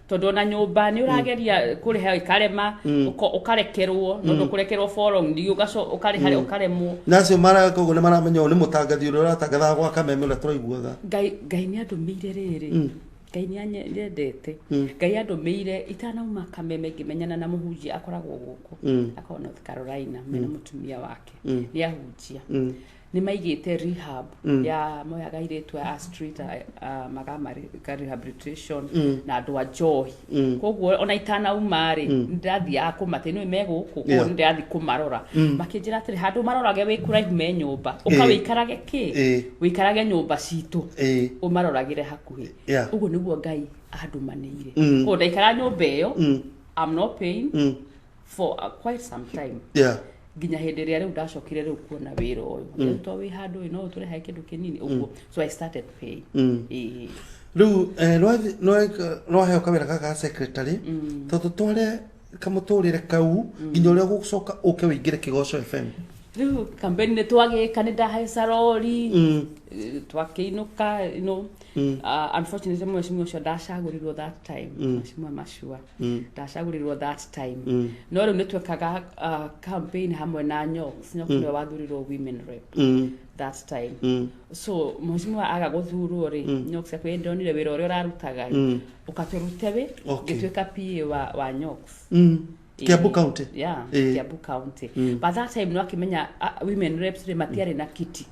tondũ ona nyũmba nĩ ũrageria kũrĩha ĩkarema, ũkarekerwo, no ndũkũrekerwo for long, ningĩ ũkarĩha ũkaremwo. Na acio mara koguo nĩ maramenya ũyũ nĩ mũtangathi ũrĩa ũratangathaga gwa Kameme ũrĩa tũraiguaga. Ngai nĩ andũmĩire rĩrĩ, Ngai nĩ anyendete. Ngai andũmĩire itanauma Kameme ngĩmenyana na mũhunjia akoragwo gũkũ, akoragwo North Carolina, mena mũtumia wake, nĩ ahunjia, nĩ maigĩte rehab ya moyaga airĩtu a street, magamarĩka rehabilitation na andũ a njohi. Koguo ona itanauma rĩ, nĩndathiaga kũmate nĩ me gũkũ, koguo nĩndĩrathiĩ kũmarora. Makĩnjĩra atĩrĩ, handũ marorage wĩ kũraihu me nyũmba, ũka wĩikarage kĩ, wĩikarage nyũmba citũ, ũmaroragĩre hakuhĩ. Ũguo nĩguo Ngai andũmanĩire. Koguo ndaikara nyũmba ĩyo, I'm not paying for quite some time, nginya hĩndĩ ĩrĩa rĩu ndacokire rĩu kuona wĩra ũyũ. Rĩu to wĩ handũ ĩ no ũtũrehe kĩndũ kĩnini ũguo, so I started paying. Ĩĩ. Rĩu nĩwaheo kawĩra gaka ga secretary, tondũ tware kamũtũrĩre kau nginya ũrĩa ũgũcoka ũke wĩingĩre Kĩgoco FM. Rĩu campaign nĩ twagĩka, nĩ ndahaica rori. Twakĩinũka, unfortunately mheshimiwa ũcio ndacagũrirwo that time, mheshimiwa Macua ndacagũrirwo that time. No rĩu nĩ twekaga campaign hamwe na Nyox. Nyox nĩwe wathurirwo women rep that time. So mheshimiwa aga gũthurwo rĩ, Nyox akwĩ ndonire wĩra ũrĩa ũrarutaga rĩ, ũkatũrute wĩ. Ngĩtuĩka PA wa Nyox. Kiambu County? Yeah. Kiambu County. By that time no akimenya women reps rĩ matiarĩ na kiti.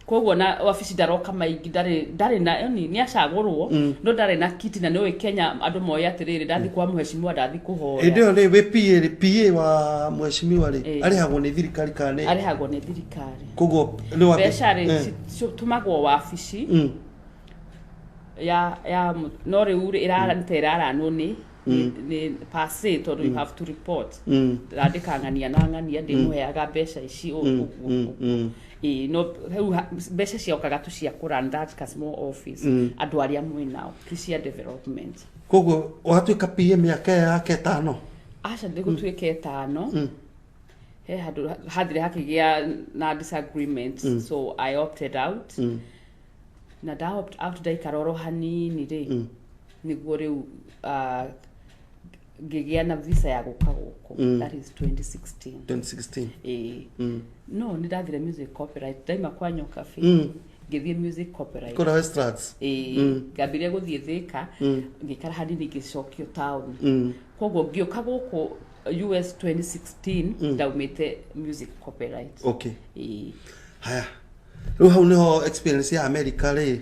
Koguo na wabici ndaroka maingĩ, ndarĩ na, yani nĩ acagũrwo no ndarĩ na kiti, na nĩũĩ Kenya andũ moĩ atĩrĩrĩ, ndathi kwa mheshimiwa, ndathi kũhoya. Hĩndĩ ĩyo rĩ, wĩ PA rĩ, PA wa mheshimiwa rĩ, arĩhagwo nĩ thirikari kana nĩ? Arĩhagwo nĩ thirikari. Koguo nĩ wa Mbeca rĩ, citũmagwo wabici ya no rĩu rĩ, nĩ ta ĩraranwo nĩ per se, tondũ you have to report. Ndandĩka ng'ania na ng'ania, ndĩmũheaga mbeca ici ũguo ũguo. Ĩĩ, no rĩu mbeca ciokaga tu cia kũ run that ka small office, andũ arĩa mwĩ nao, ti cia development. Koguo watuĩka PA mĩaka ĩyo yake 5? Aca, ndĩgũtuĩka 5. He handũ hathire hakĩgĩa na disagreement, so I opted out. Na nda opt out, ndaikara oro hanini rĩ, nĩguo rĩu ngĩgĩa na visa ya gũka gũkũ. That is 2016. 2016. Ĩĩ. No nĩ ndathire music copyright, ndaima kwa Nyokabi, ngĩthiĩ music copyright. Kũrĩa Westlands? Ĩĩ, ngambĩrĩria gũthiĩ Thĩka, ngĩikara hanini, ngĩcokio town. Koguo ngĩũka gũkũ US 2016, ndaumĩte music copyright. Ĩĩ. Haya, rĩu hau nĩho experience ya America rĩ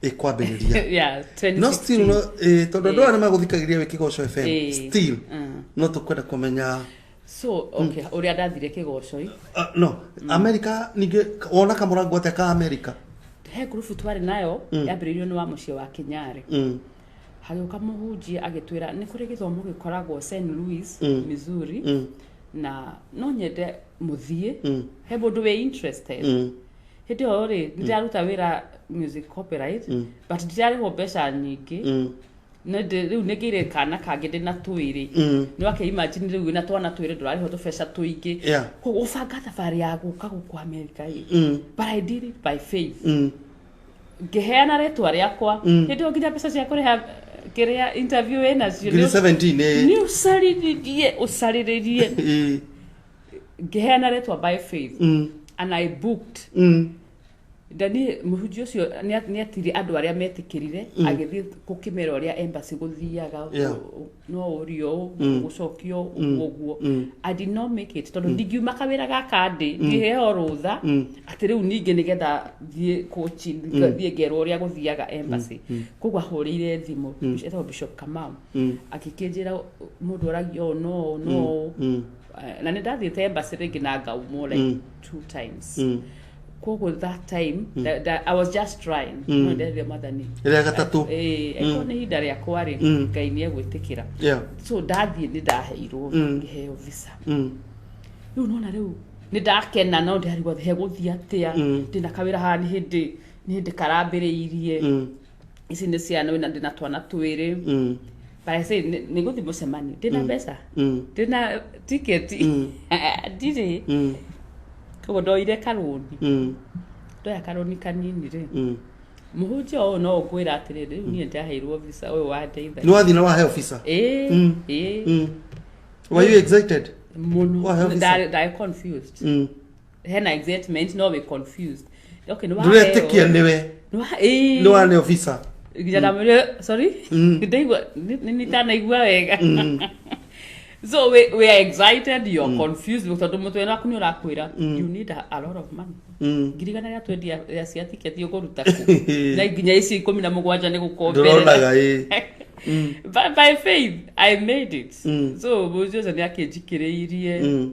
ĩkwambĩrĩria. Yeah, 2016. No still no tondũ andũ aya nĩmagũthikagĩrĩria wĩ Kĩgoco FM, still no tũkwenda kũmenya. So okay, ũrĩa ndathire Kĩgoco-i? No America ningĩ wona kamũrango atĩa ka America? He ngurubu twarĩ nayo, yambĩrĩirio nĩ wa mũciĩ wa Kĩnyarĩ. Hagĩũka mũhunjia agĩtwĩra nĩ kũrĩ gĩthomo gĩkoragwo St. Louis, Missouri, na no nyende mũthiĩ, he mũndũ wĩ interested. Hĩndĩ ĩyo rĩ, nĩ ndĩraruta wĩra music copyright, but ndirarĩhwo mbeca nyingĩ. Rĩu nĩngĩire kana kangĩ, ndĩna twĩrĩ. Nĩ wake imagine rĩu wĩna twana twĩrĩ, ndũrarĩhwo tũbeca tũingĩ. Koguo gũbanga thabarĩ ya gũka gũkũ America ĩ, but I did it by faith. Ngĩheana rĩtwa rĩakwa. Hĩndĩ ĩyo nginya mbeca cia kũrĩha kĩrĩa interview ĩnacio Ngiri 17 ĩ. Nĩ ũcarĩrĩrie, ũcarĩrĩrie. Ngĩheana rĩtwa by faith and I booked. Ndani mũhunjia ũcio nĩ atire andũ arĩa metĩkĩrire, agĩthiĩ gũkĩmera ũrĩa embassy gũthiaga. No ũrio ũũ, gũcokio ũguo ũguo. I did not make it, tondũ ndingiuma kawĩra gaka ndĩ ngĩheo rũtha atĩ rĩu ningĩ nĩgetha thiĩ coaching, thiĩ ngerwo ũrĩa gũthiaga embassy. Koguo ahũrĩire thimũ, etagwo Bishop Kamau, agĩkĩnjĩra mũndũ oragia ũũ no ũũ no ũũ. Na nĩ ndathiĩte embassy rĩngĩ na ngaumwo like two times. Koguo that time I was just trying, no nderire Mwathani Rĩa gatatũ. Ĩĩ, ĩkorwo nĩ ihinda rĩakwa rĩ, Ngai nĩ egwĩtĩkĩra. So ndathiĩ, nĩ ndaheirwo, ngĩheo visa. Rĩu nona rĩu nĩ ndakena, no ndĩrarigwo hegũthiĩ atĩa. Ndĩna kawĩra haha, nĩ hĩndĩ karambĩrĩirie. Ici nĩ ciana wĩna, ndĩna twana twĩrĩ. But I say nĩ gũthiĩ mũcemanio, ndĩna mbeca, ndĩna tiketi, ndirĩ. Koguo ndoire karũni. Ndoya karũni kanini rĩ, mũhunjia ũyũ no ũngwĩra atĩrĩrĩ, rĩu niĩ ndaheirwo visa, ũyũ wandeithagia. Nĩ wathiĩ na waheo visa? Ĩĩ. Ĩĩ. Were you excited? Mũno. Waheo visa? Ndarĩ confused. Hena excitement no wĩ confused. Okay, nĩ waheo. Ndũretĩkia nĩwe? Ĩĩ. Nĩ waneo visa? Nginya ndamwĩrire sorry, ndaigua nĩ itanaigua wega. So we are excited, you are confused, tondũ mũtwe waku nĩ ũrakwĩra you need a lot of money. 100,000 rĩa twendia rĩa cia tiketi ũkũruta kũ, na nginya icio 17 nĩ gũkomberera. Ndũronaga ĩ. But by faith I made it. So mũcio ũcio nĩ akĩnjikĩrĩirie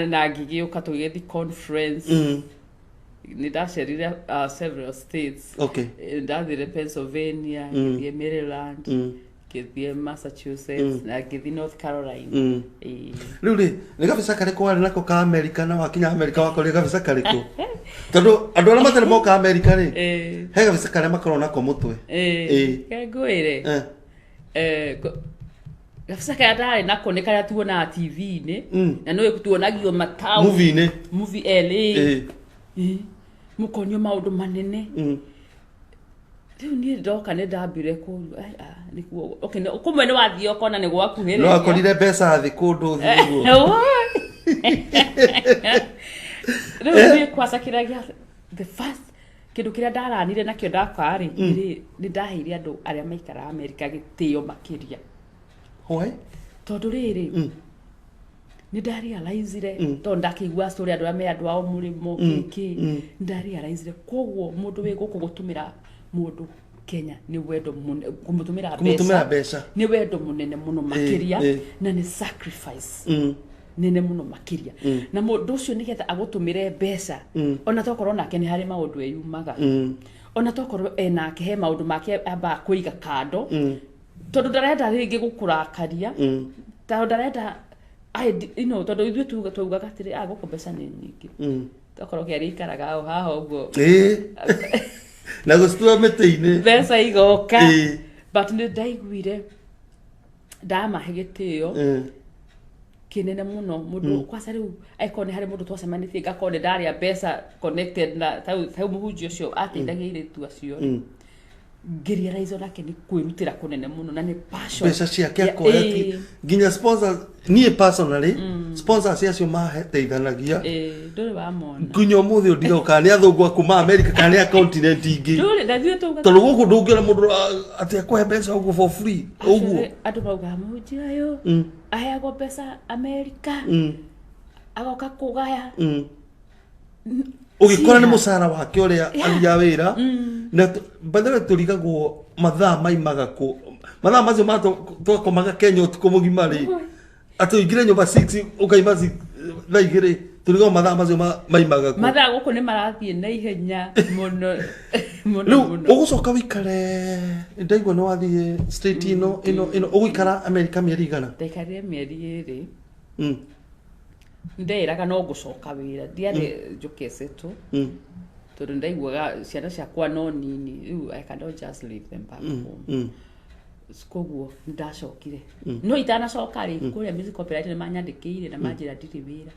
na ngĩgĩũka, tũgĩgĩthiĩ conference. Nĩ ndacerire several states. Ndathire Pennsylvania, ngĩthiĩ Maryland, ngĩthiĩ Massachusetts na ngĩthiĩ North Carolina. Ĩĩ. Rĩu rĩ, nĩ gabica karĩkũ warĩ nako ka America, na wakinya America wakorire gabica karĩkũ? Tondũ andũ arĩa matarĩ moka America rĩ, he gabica karĩa makoragwo nako mũtwe. Ĩĩ. Ngwĩre, gabica karĩa ndarĩ nako nĩ karĩa tuonaga TV-inĩ, na nĩũĩ tuonagio mataũni. Movie-inĩ. Movie LA. Ĩĩ. Mũkonio maũndũ manene. Rĩu niĩ ndoka nĩ ndambire kũ ai, ah, nĩkuo okay, kũmwe nĩ wathiĩ ũkona nĩ gwakuhĩrĩria. No akorire mbeca thĩ kũndũ thĩ ũguo. Rĩu niĩ kwaca kĩrĩa the first kĩndũ kĩrĩa ndaranire nakĩo ndaka rĩ, nĩ ndaheire andũ arĩa maikaraga Amerika gĩtĩo makĩria. Why? Tondũ rĩrĩ, nĩ ndarealizire, tondũ ndakĩigua story andũ arĩa me andũ ao mũrĩmo kĩkĩ, nĩ ndarealizire koguo mũndũ wĩ gũkũ gũtũmĩra mũndũ Kenya nĩ wendo mũnene, kũmũtũmĩra Kũmũtũmĩra mbeca. Nĩ wendo mũnene mũno makĩria, na nĩ sacrifice nene mũno makĩria, na mũndũ ũcio nĩgetha agũtũmĩre mbeca, ona tokorwo nake nĩ harĩ maũndũ eyumaga, ona tokorwo enake he maũndũ make ambaga kũiga kando, tondũ ndarenda rĩngĩ gũkũrakaria, tondũ ndarenda tondũ ithuĩ tugaga atĩrĩ, ah, gũkũ mbeca nĩ nyingĩ, tokorwo kĩarĩ ikaraga o haha ũguo. Ĩĩ, na gũcitua mĩtĩ-inĩ. Mbeca igoka. But nĩ ndaiguire ndamahe gĩtĩo kĩnene mũno mũndũ kwaca rĩu, angĩkorwo nĩ harĩ mũndũ twacemanĩtie, ngakorwo nĩ ndarĩa mbeca connected na tau mũhunjia ũcio ateithagia airĩtu acio, ngĩrealize onake nĩ kwĩrutĩra kũnene mũno na nĩ passion. Mbeca ciake akoya nginya sponsors. Niĩ personally, sponsors acio mateithanagia, Ndũrĩ wamona. Nginya ũmũthĩ ũndiga kana nĩ athũngũ a kuma America kana nĩ a continent ingĩ. Ndũrĩ na ithuĩ tugaga. Tondũ gũkũ ndũngĩona mũndũ atĩ akũhe mbeca ũguo for free ũguo. Actually, andũ maugaga mũhunjia ũyũ aheagwo mbeca America, agoka kũgaya. Ũgĩkora nĩ mũcara wake ũrĩa athiaga wĩra na by the way, tũrigagwo mathaa maimaga kũ, mathaa macio ma twakomaga Kenya ũtukũ mũgima rĩ, atĩ ũingĩre nyũmba 6 ũkaima thaa 2, tũrigagwo mathaa macio maimaga kũ. Mathaa gũkũ nĩ marathiĩ na ihenya mũno mũno Rĩu mũno. Ũgũcoka wĩikare, ndaigua nĩ wathiĩ state ĩno ũgũikara America mĩeri igana? Ndaikarire mĩeri 2. Ndeĩraga no ngũcoka wĩra, ndiarĩ njũkecetwo, tondũ ndaiguaga ciana ciakwa no nini rĩu, I cannot just leave them back home. Koguo ndacokire, no itanacoka rĩ, kũrĩa Music Copyright nĩ manyandĩkĩire na manjĩra ndirĩ wĩra,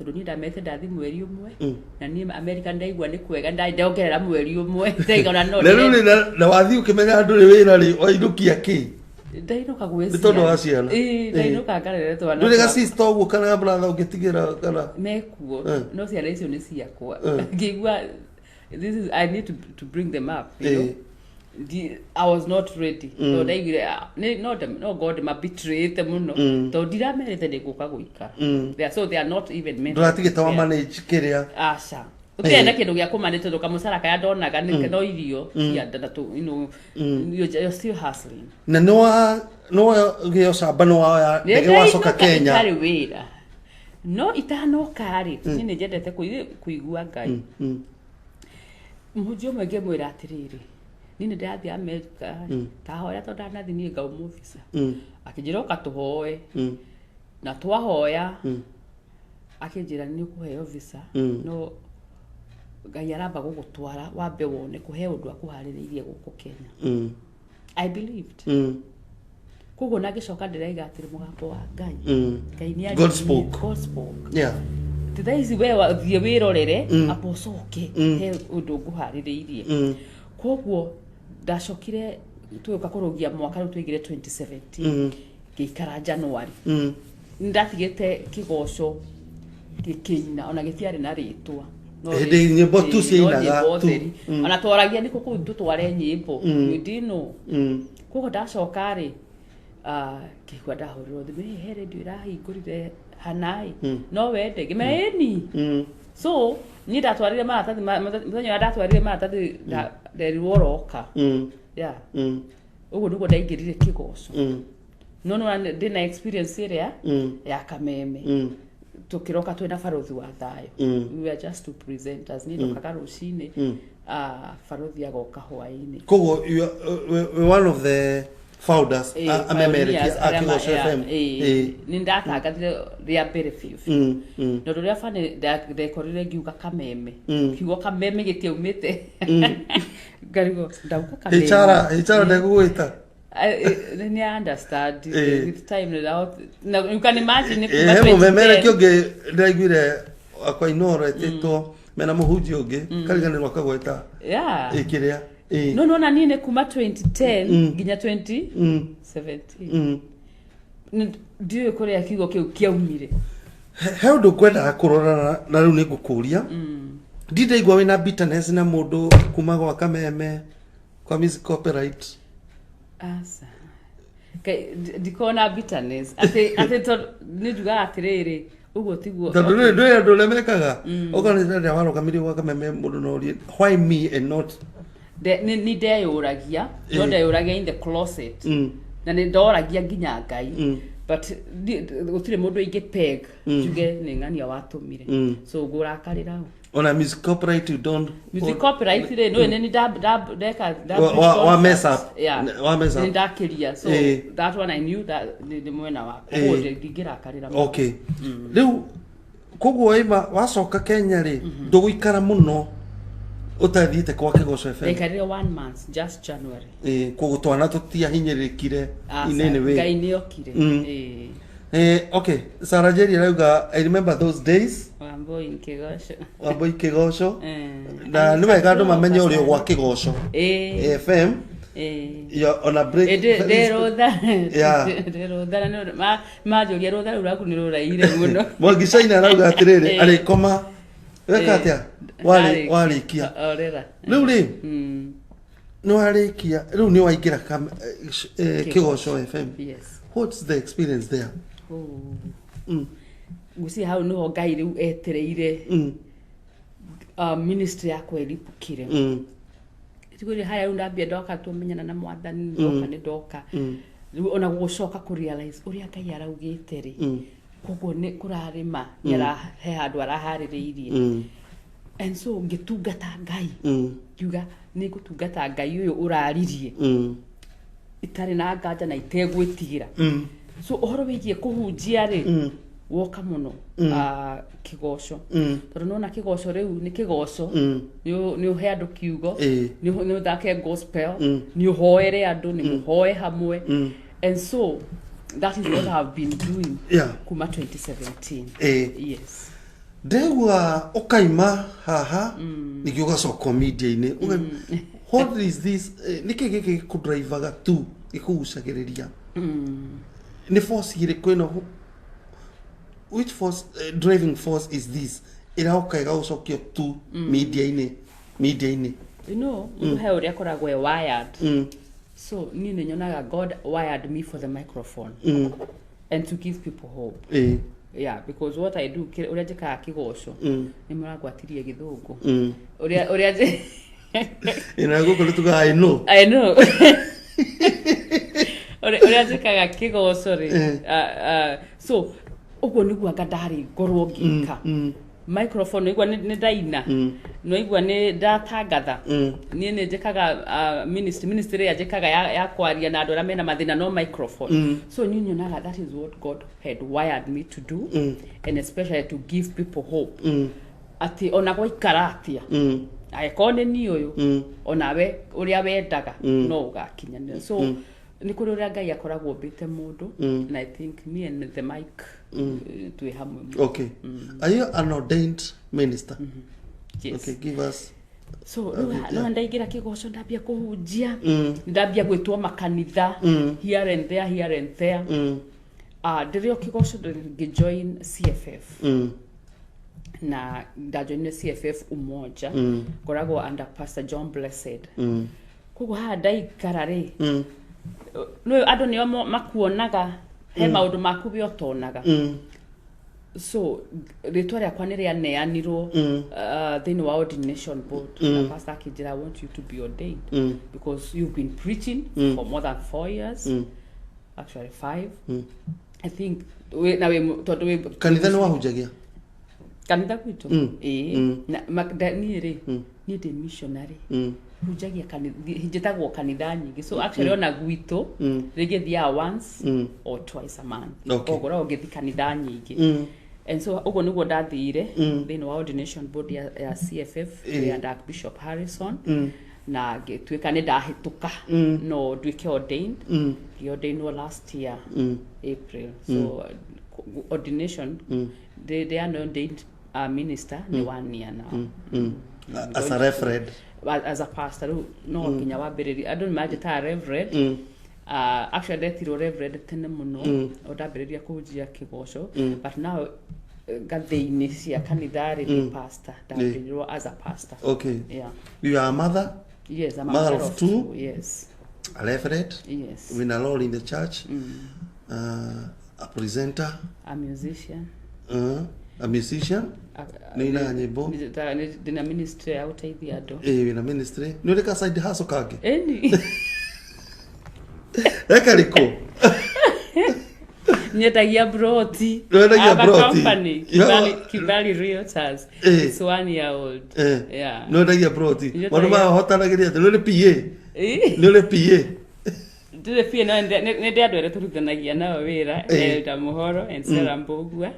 tondũ niĩ ndamete ndathi mweri 1, na niĩ America ndaigua nĩ kwega, ndongerera mweri 1, ndaigana no Na rĩu rĩ, na wathiĩ ũkĩmenya ndũrĩ wĩra rĩ, wainũkia kĩ? Ndainũka gwĩ Nĩ tondũ wa ciana. Ĩĩ, ndainũka ngarere twana. Ndũrĩ ga sister ũguo kana ga brother ũngĩtigĩra kana? Mekuo. No ciana icio nĩ ciakwa. Ngĩigua this is, I need to bring them up. I was not ready, tondũ ndaiguire, ah, no God mabetrayete mũno, tondũ ndiramerĩte nĩ ngũka gũikara. So they are not even mentally Ndũratigĩte wa prepared. manage kĩrĩa. Aca, ũtiarĩ na kĩndũ gĩa kũmane, tondũ kamũcara karĩa ndonaga nĩ no irio cia nda na you're still hustling. Na nĩ wagĩa ũcamba, nĩ woya ndege wacoka Kenya. Itarĩ wĩra, no itanoka rĩ, niĩ nĩ njendete kũigua Ngai. Mũhunjia ũmwe ngĩmwĩra atĩrĩrĩ, niĩ nĩ ndĩrathiĩ America, tahoya tondũ ndanathi niĩ ngauma obica. Akĩnjĩra ũka tũhoe, na twahoya akĩnjĩra nĩ ũkũheo visa, no Ngai aramba gũgũtwara wambe wone kũhe ũndũ akũharĩrĩirie gũkũ Kenya. I believed. Koguo na ngĩcoka ndĩraiga atĩrĩ, mũgambo wa Ngai, Ngai nĩ God spoke. God spoke. Ti thaa ici we thiĩ wĩrorere, amba ũcoke, he ũndũ ngũharĩrĩirie. Koguo ndacokire tũgĩũka kũrũgia mwaka rĩu twaingĩre 2017, ngĩikara January. Nĩndatigĩte kĩgoco gĩkĩina, ona gĩtiarĩ na rĩtwa. No Hĩndĩ nyĩmbo tu ĩĩ, no ciainaga nyĩmbo tu. theri. Ona twaragia nĩkũ kũu tũtware nyĩmbo, we didn't know. Koguo ndacoka rĩ, ah, ngĩigua ndahũrĩrwo thimũ, "Ĩ, he redio ĩrahingũrire hanaĩ, no wende?" Ngĩmera ĩni. So niĩ ndatwarire maratathi mũthenya ũrĩa ndatwarire maratathi, nderirwo ũroka. Yeah. Ũguo nĩguo ndaingĩrire kĩgoco. No nĩwona ndĩna experience ĩrĩa ya Kameme. Tũkĩroka twĩna Barothi wa Thayũ. We were just two presenters. Niĩ ndokaga rũcinĩ, ah, Barothi agoka hwaĩ-inĩ. Koguo you are, one of the founders, amemerekia pioneers a arĩa Kĩgoco yeah, FM. Nĩ ndatangathire rĩa mbere biũ biũ. Na ũndũ ũrĩa bani ndekorire ngiuga Kameme, kiugo Kameme gĩtiaumĩte, ngarigwo ndauga Kameme. HR HR ndegũgwĩta. Nĩ understand. With time na you can imagine nĩ kuma He mũmemerekia 2010. ũngĩ ndĩraiguire akwa Inoro etĩtwo mena mũhunjia ũngĩ kariganĩrwo akagweta ĩ kĩrĩa. No nona niĩ nĩ kuma 2010 nginya 2017. Ndiũĩ kũrĩa kiugo kĩu kĩaumire. He ũndũ ngwendaga kũrora na rĩu nĩ ngũkũria, ndindaigua wĩna bitterness na mũndũ kuma gwa Kameme kwa Music Copyright. Aca. Ndikona bitterness atĩ tondũ nĩ njugaga atĩrĩrĩ, ũguo tiguo. Tondũ rĩrĩ ndũĩ andũ ũrĩa mekaga, okorwo nĩ rĩrĩa warũgamire gwa kameme, mũndũ no orie, why me and not? Nĩ ndeyũragia, no ndeyũragia in the closet, na nĩ ndoragia nginya Ngai, but gũtirĩ mũndũ ingĩ peg njuge nĩ ng'ania watũmire. So ngũrakarĩra ũ? Ona music copyright, you don't? Music copyright rĩ, nĩ nĩ ndeka Wa mess up. Yeah. Wa mess up. Nĩ ndakĩria, so that one I knew that nĩ mwena wakwa. Koguo ndingĩrakarĩra mũno. Okay, rĩu koguo waima wacoka Kenya rĩ, ndũgũikara mũno ũtathiĩte kwa Kĩgoco FM? Ndaikarire one month, just January. Koguo twana tũtiahinyĩrĩrĩkire in any way? Ngai nĩ okire. Okay, Sarah Jerry arauga, "I remember those days." Wambui Kĩgoco. Wambui Kĩgoco. Na nĩ wega andũ mamenye ũrĩa gwa Kĩgoco FM. Ya, on a break. Ndĩ rũtha. Yeah. Ndĩ rũtha na manjũria, rũtha rũu rwaku nĩ rũraire mũno. Mwangi China arauga atĩrĩrĩ, arĩkoma weka atĩa warĩkia? Orera. Rĩu rĩ, nĩ warĩkia, rĩu nĩ waingĩra Kĩgoco FM. Yes. What's the experience there? Oh. Ngwĩciria hau nĩho Ngai rĩu etereire ministry yakwa ĩripũkire. Tigũrĩ harĩa rĩu ndambia ndoka tumenyana na Mwathani, ndoka nĩ ndoka rĩu ona gũcoka kũ realize ũrĩa Ngai araugĩte rĩ, koguo nĩ kũrarĩma nĩ he handũ araharĩrĩirie. And so ngĩtungata Ngai, ngiuga nĩ ngũtungata Ngai ũyũ ũraririe itarĩ na nganja na itegwĩtigĩra. So ũhoro wĩgiĩ kũhunjia rĩ, woka mũno Kĩgoco, tondũ nona Kĩgoco rĩu nĩ Kĩgoco, nĩ ũhe andũ kiugo, nĩ ũthake gospel, nĩ ũhoere andũ, nĩ mũhoe hamwe. And so that is what I have been doing kuma 2017. Yes. Ndegua ũkaima haha ningĩ ũgacoka media-inĩ. What is this? Nĩkĩ gĩkĩ gĩkũdrivaga tu, gĩkũgucagĩrĩria? Nĩ force ĩrĩkũ ĩno? Which force, driving force is this ĩroka ĩgagũcokia tu media-inĩ? You know, mũndũ he ũrĩa akoragwo e wired. So niĩ nĩ nyonaga God wired me for the microphone and to give people hope. Yeah, because what I do, ũrĩa njĩkaga Kĩgoco, nĩ mũrangwatirie gĩthũngũ, ũrĩa Ĩna gũkũ nĩ tugaga "I know." I know. Ũrĩa njĩkaga Kĩgoco rĩ, so ũguo nĩguo anga ndarĩ ngorwo ngĩka. Microphone nĩigua nĩ ndaina, nĩigua nĩ ndatangatha. Niĩ nĩ njĩkaga ministry ĩrĩa njĩkaga ya kwaria na andũ arĩa mena mathĩna no microphone. So niĩ nyonaga that is what God had wired me to do, and especially to give people hope, atĩ ona gwaikara atĩa, angĩkorwo nĩ niĩ ũyũ, onawe ũrĩa wendaga no ũgakinyanĩra. So nĩ kũrĩ ũrĩa Ngai akoragwo ombĩte mũndũ, and I think me and the mic, twĩ hamwe mũno. Okay, are you an ordained minister? Yes. Okay, give us So rĩu no ndaingĩra Kĩgoco, ndambia kũhunjia, ndambia gwĩtwo makanitha here and there, here and there. Ndĩrĩ o Kĩgoco ngĩjoin CFF, na ndajoinire CFF Umoja, ngoragwo under Pastor John Blessed. Koguo haha ndaikara rĩ, nĩ andũ nĩo makuonaga he maũndũ maku we ũtonaga. So rĩtwa rĩakwa nĩ rĩaneanirwo thĩinĩ wa ordination board, na pastor akĩnjĩra, "I want you to be ordained because you've been preaching for more than 4 years, actually five, I think." Na wĩ tondũ wĩ Kanitha nĩ wahunjagia? Kanitha gwitũ, ĩĩ. Na niĩ rĩ, niĩ ndĩ missionary, hunjagia kanitha, njĩtagwo kanitha nyingĩ. So actually ona gwitũ rĩngĩ thiaga once or twice a month. Ũgoragwo ngĩthi kanitha nyingĩ. And so ũguo nĩguo ndathire thĩinĩ wa ordination board ya CFF ya Archbishop Harrison, na ngĩtuĩka nĩ ndahĩtũka no nduĩke ordained. Ngĩordainwo last year April. So ordination, they are ordained minister nĩ one year now. As a reverend? As a pastor rĩu no nginya wambĩrĩrie, andũ nĩ manjĩtaga reverend. Actually ndetirwo reverend tene mũno o ndambĩrĩria kũhunjia Kĩgoco, but now ngathĩ-inĩ cia kanitha rĩ, nĩ pastor, ndambĩrĩirwo as a pastor. Okay. Yeah. You are a mother? Yes, I'm a Mother of two? Yes. A reverend. Yes. Wĩna role in the church, a presenter, A musician. A musician. Nĩ ina nyĩmbo. Ndĩna ministry ya gũteithia andũ. Ĩ, wĩna ministry. Nĩ ũrĩ ka side hustle kangĩ? Ĩni. Ekarĩkũ? Nyendagia broti. Wendagia I have a broti? company, Kibali Realtors. It's 1 year old. Yeah. Nĩ wendagia broti? Nyendagia- Maũndũ maya ũhotanagĩria atĩ nĩ ũrĩ PA? Nĩ ũrĩ PA? Ndirĩ PA, no nĩ ndĩ andũ erĩ tũrutithanagia nao wĩra, Elda Mũhoro and Sarah Mbũgua.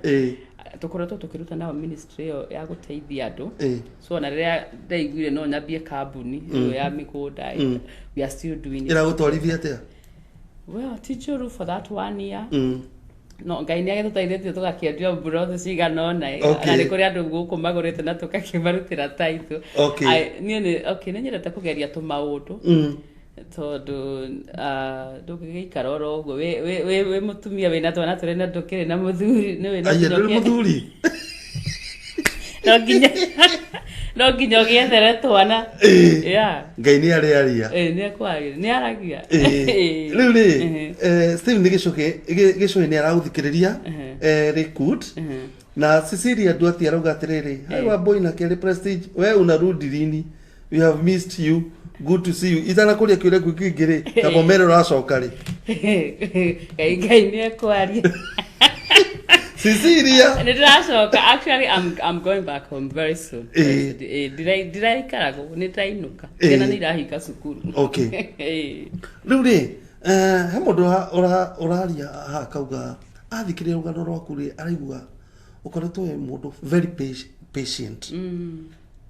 Tũkoretwo tũkĩruta nao ministry ĩyo ya gũteithia andũ. So ona rĩrĩa ndaiguire no nyambie kambuni ĩyo ya mĩgũnda, we are still doing it. Ĩragũtwarithia atĩa? Well, ti njũru for that one year. No Ngai nĩ agĩtũteithĩtie, tũgakĩendia mburoti cigana ũna. Na nĩ kũrĩ andũ gũkũ magũrĩte na tũgakĩmarutĩra taitũ. Niĩ nĩ okay, nĩ nyendete kũgeria tũmaũndũ, tondũ ndũngĩgĩikara oro ũguo wĩ mũtumia wĩna twana tũrĩ na ndũkĩrĩ na mũthuri, nĩ wĩna Aya, ndũrĩ mũthuri? No nginya ũgĩethere twana. Yeah. Ngai nĩ arĩaria. Ĩ, nĩ ekwaria, nĩ aragia. Rĩu rĩ, Stephen nĩ gĩcũhĩ nĩ aragũthikĩrĩria, Lakewood na Cecilia Duati arauga atĩrĩrĩ, "Hi Wambui na Kelly Prestige, we unarudi lini? We have missed you. Good to see you." Itanakũria kĩũria kĩu kĩngĩ rĩ, kamba ũmere ũracoka rĩ. Ngai nĩ ekwaria. Cecilia. Nĩ ndĩracoka. Actually, I'm going back home very soon. Ndiraikara gũkũ, nĩ ndĩrainũka. Ciana nĩ irahinga cukuru. Rĩu rĩ, he mũndũ ũraria haha akauga athikĩrĩria rũgano rwaku rĩ, araigua ũkoretwo wĩ mũndũ very patient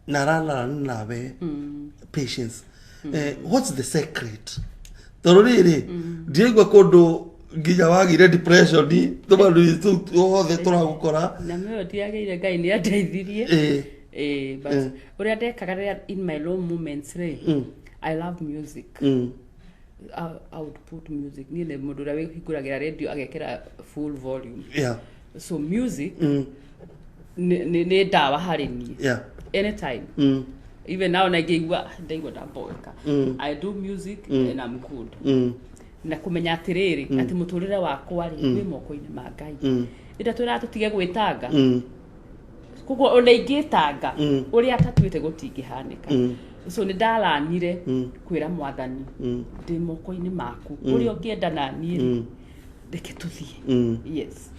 na ararana nawe patience. What's the secret? Tondũ rĩrĩ, ndiraigua kũndũ nginya wagire depression, tũmaũndũ tũu tuothe tũragũkora. Na mĩoyo ndiagĩire, Ngai nĩ andeithirie. But ũrĩa ndekaga rĩrĩa in my low moments rĩ, I love music. I would put music. Niĩ nĩ mũndũ ũrĩa wĩhingũragĩra radio agekĩra full volume. So music nĩ ndawa harĩ niĩ. Anytime. Even now na ingĩigua ndaigua ndamboeka, I do music and I'm good. Na kũmenya atĩrĩrĩ, atĩ mũtũrĩre wakwa rĩ, wĩ moko-inĩ ma Ngai. Ĩrĩa twĩraga tũtige gwĩtanga, koguo ona ingĩtanga ũrĩa atatuĩte gũtingĩhanĩka. So nĩ ndaranire kwĩra Mwathani, ndĩ moko-inĩ maku, ũrĩa ũngĩenda na niĩ rĩ, reke tũthiĩ. Yes.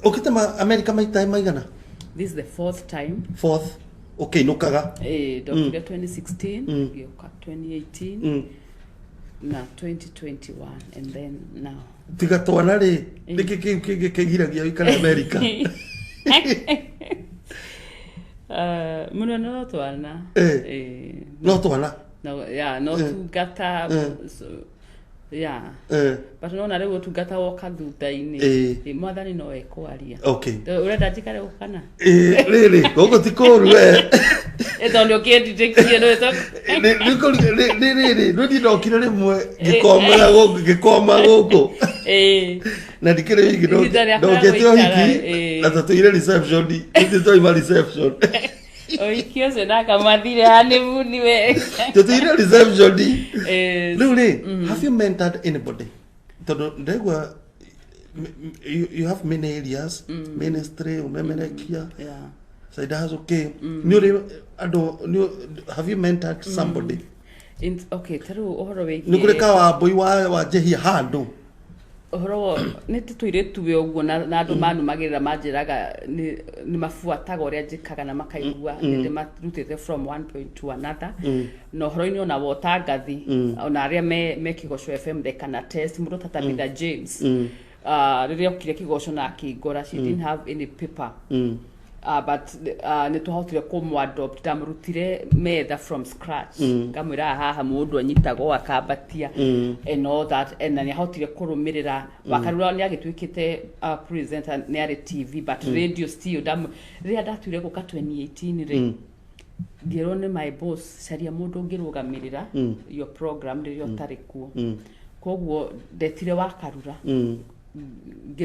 Ũkĩte America maita maigana? This is the fourth time. Fourth ũkĩinũkaga? Ndokire 2016, ngĩũka 2018 na 2021 and then now. Tiga twana rĩ, nĩkĩ kĩu kĩngĩ kĩgiragia ũikare America? Mũno no twana. No twana? No, yeah, no tungata. So, yeah. But nona rĩu ũtungata woka thutha-inĩ. Mwathani no ekwaria. Ũrenda njikare gũkũ kana? Rĩrĩ gũkũ ti kũru we. Tondũ nĩ ũkĩndindĩkie nĩ Rĩrĩ nĩ ndokire rĩmwe ngĩkomera gũkũ, ngĩkoma gũkũ na ndikĩrĩ wiki. Ihinda rĩakwa rĩa Ndokĩte gũikara, ũhiki na tũtũire reception, ithuĩ twaima reception. Ũhiki ũcio ndakamathire honeymoon we. Tũtũire reception. Rĩu rĩ, have you mentored anybody? Tondũ ndegua you have many areas, ministry, umemerekia, side hustle, okay, nĩ ũrĩ andũ have you mentored somebody? Okay, ta rĩu ũhoro wĩgiĩ Nĩ kũrĩ kawambũi wa njehia handũ? Ũhoro wa nĩ tũtũire tuwe ũguo na andũ manumagĩrĩra, manjĩraga nĩ mabuataga ũrĩa njĩkaga na makaigua nĩ ndĩmarutĩte from one point to another. Na ũhoro-inĩ ona wa ũtangathi, ona arĩa me Kĩgoco FM, they can attest. Mũndũ ta Tabitha James, rĩrĩa okire Kĩgoco na akĩngora, she didn't have any paper, but nĩ twahotire kũmũ-adopt. Ndamũrutire metha from scratch, ngamwĩra haha mũndũ anyitagwo akambatia and all that, and na nĩ ahotire kũrũmĩrĩra. Wakarura nĩ agĩtuĩkĩte presenter, nĩ arĩ TV, but radio still rĩrĩa ndatuire gũka 2018 rĩ, ngĩrwo nĩ my boss, caria mũndũ ũngĩrũgamĩrĩra your program rĩrĩa ũtarĩ kuo. Koguo ndetire Wakarura.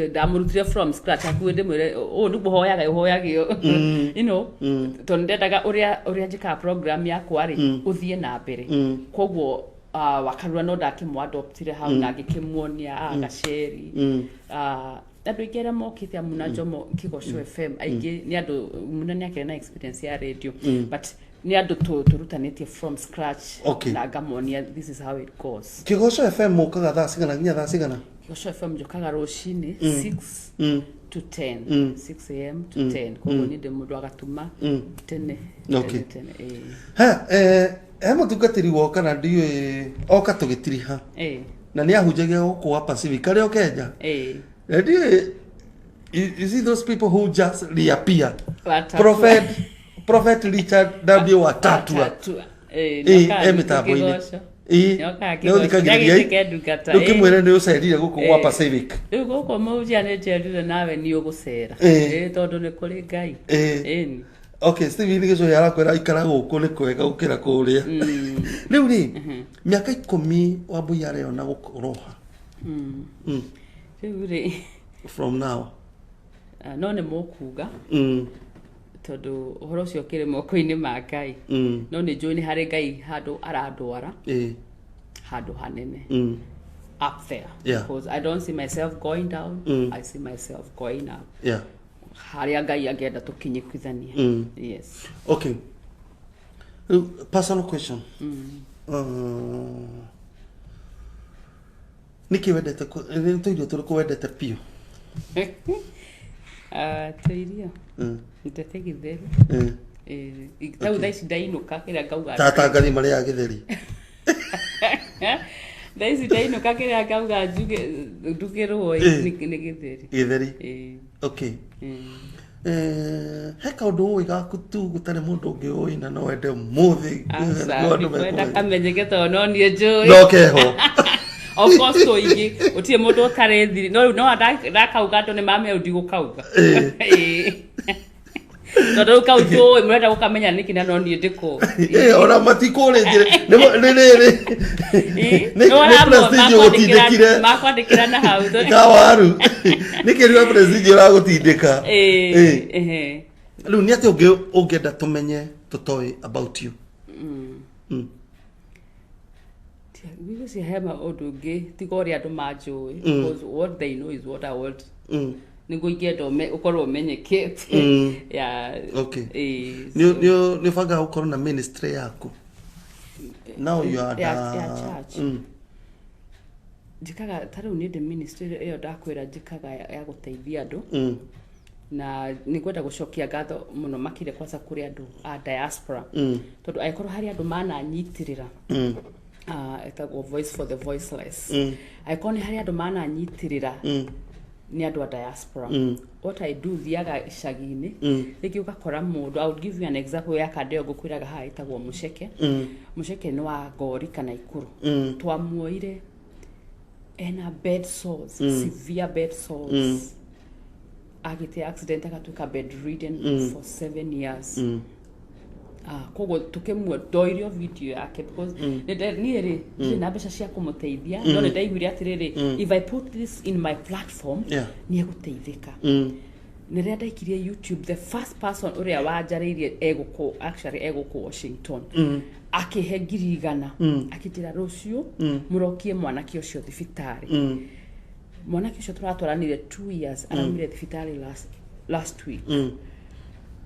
Ndamũrutire from scratch hakuhĩ, ndĩmwĩre ũũ nĩguo hoyaga ũhoyagio, tondũ ndendaga ũrĩa njĩkaga program yakwa rĩ, ũthiĩ na mbere. Koguo Wakarura no ndakĩmũadoptire hau na ngĩkĩmuonia gaceri. Andũ aingĩ arĩa mokĩte amuna Njomo Kĩgoco FM, aingĩ nĩ andũ muna nĩ akĩrĩ na experience ya radio, but nĩ andũ tũrutanĩtie from scratch na ngamonia this is how it goes. Kĩgoco FM mũkaga thaa cigana nginya thaa cigana? Kĩgoco FM njũkaga rũcinĩ 6 to 10, 6 a.m. to 10, koguo niĩ ndĩ mũndũ agatuma tene tene tene, ĩĩ. He he mũtungatĩri woka na ndiũĩ oka tũgĩtiriha na nĩ ahunjagia gũkũ wa Pacific karĩ o Kenya. Na ndiũĩ, you see those people who just reappear. Watatua. Prophet Richard W Watatua. Watatua. Ĩ, Nĩokaga e mĩtambo-inĩ. Kĩgoco. Ĩ, Nĩokaga nĩ Kĩgoco. ũthikagĩrĩria Ndagĩtĩke ndungata, rĩu ĩ. kĩmwĩre nĩ ũcerire gũkũ gwa Pacific. Rĩu gũkũ mũhunjia nĩ njerire nawe nĩ ũgũcera. Ĩ, tondũ nĩ kũrĩ Ngai. Ĩni. Okay, Steven Gĩcohi arakwĩra ikara gũkũ nĩ kwega gũkĩra kũrĩa. Rĩu rĩ, mĩaka 10 Wambui areyona gũkorwo ha? Rĩu rĩ, From now. No nĩ mũkuga tondũ ũhoro ũcio ũkĩrĩ moko-inĩ ma Ngai. No nĩ njũĩ nĩ harĩ Ngai handũ arandwara, handũ hanene, up there, because I don't see myself going down. I see myself going up, harĩa Ngai angĩenda tũkinyĩkithania. Yes. Okay. Rĩu, personal question. Nĩkĩ wendete nĩ tũirio tũrĩkũ wendete biũ? Tũirio ndete gĩtheri. Rĩu thaa ici ndainũka kĩrĩa ngauga, Tata ngari marĩaga gĩtheri. Thaa ici ndainũka kĩrĩa ngauga njuge ndugĩrwo nĩ gĩtheri. Gĩtheri. Ĩ. Okay. He kaũndũ ũĩ gaku tu gũtarĩ mũndũ ũngĩ ũĩ na no wende mũthĩ Aca, andũ ndikwenda mekũmenya? kamenyeke tondũ no niĩ njũĩ. No keho. Of course tũingĩ gũtirĩ mũndũ ũtarĩ thiri, no rĩu no ndakauga andũ nĩ mamenya, rĩu ndigũkauga. Ĩ. Tondũ rĩu kau tũĩ mũrenda gũkamenya nĩkĩ na no niĩ ndĩkũĩ. Ona matikũrĩngĩre nĩ rĩrĩ nĩ Prestige ũgũtindĩkire Makwandĩkĩra na hau. Kawaru nĩ kĩrĩa Prestige ũragũtindĩka. Ĩ, ehe. Rĩu nĩ atĩ ũngĩ ũngĩenda tũmenye tũtoĩ about you? Ngwĩciria he maũndũ ũngĩ tiga ũrĩa andũ manjũĩ, because what they know is what I want, nĩguo ingĩenda ũkorwo ũmenyekete. Yeah. Okay. Nĩ ũbangaga gũkorwo na ministry yaku now you are Ya church? Njĩkaga ta rĩu niĩ ndĩ ministry ĩyo ndakwĩra njĩkaga ya gũteithia andũ, na nĩ ngwenda gũcokia ngatho mũno makĩria kwanza kũrĩ andũ a diaspora, tondũ angĩkorwo harĩ andũ mananyitĩrĩra, ĩtagwo Voice for the Voiceless, angĩkorwo nĩ harĩ andũ mananyitĩrĩra nĩ andũ a diaspora. What I do, thiaga icagi-inĩ, rĩngĩ ũgakora mũndũ, I would give you an example ya kanda ĩyo ngũkwĩraga haha ĩtagwo Mũceke. Mũceke nĩ wa Ngori kana Ikũrũ. Twamuoire ena bed sores, severe bed sores, agĩte accident agatuĩka bedridden for 7 years. Koguo tukĩmwe ndoirio video yake because niĩ rĩ ndirĩ na mbeca cia kũmũteithia, no nĩ ndaiguire atĩrĩrĩ, if I put this in my platform, nĩ egũteithĩka. Nĩ rĩrĩa ndaikirie YouTube, the first person ũrĩa wanjarĩirie egũkũ, actually egũkũ Washington, akĩhe 100,000, akĩnjĩra rũciũ mũrokie mwanake ũcio thibitarĩ. Mwanake ũcio tũratwaranire 2 years, araumire thibitarĩ last week.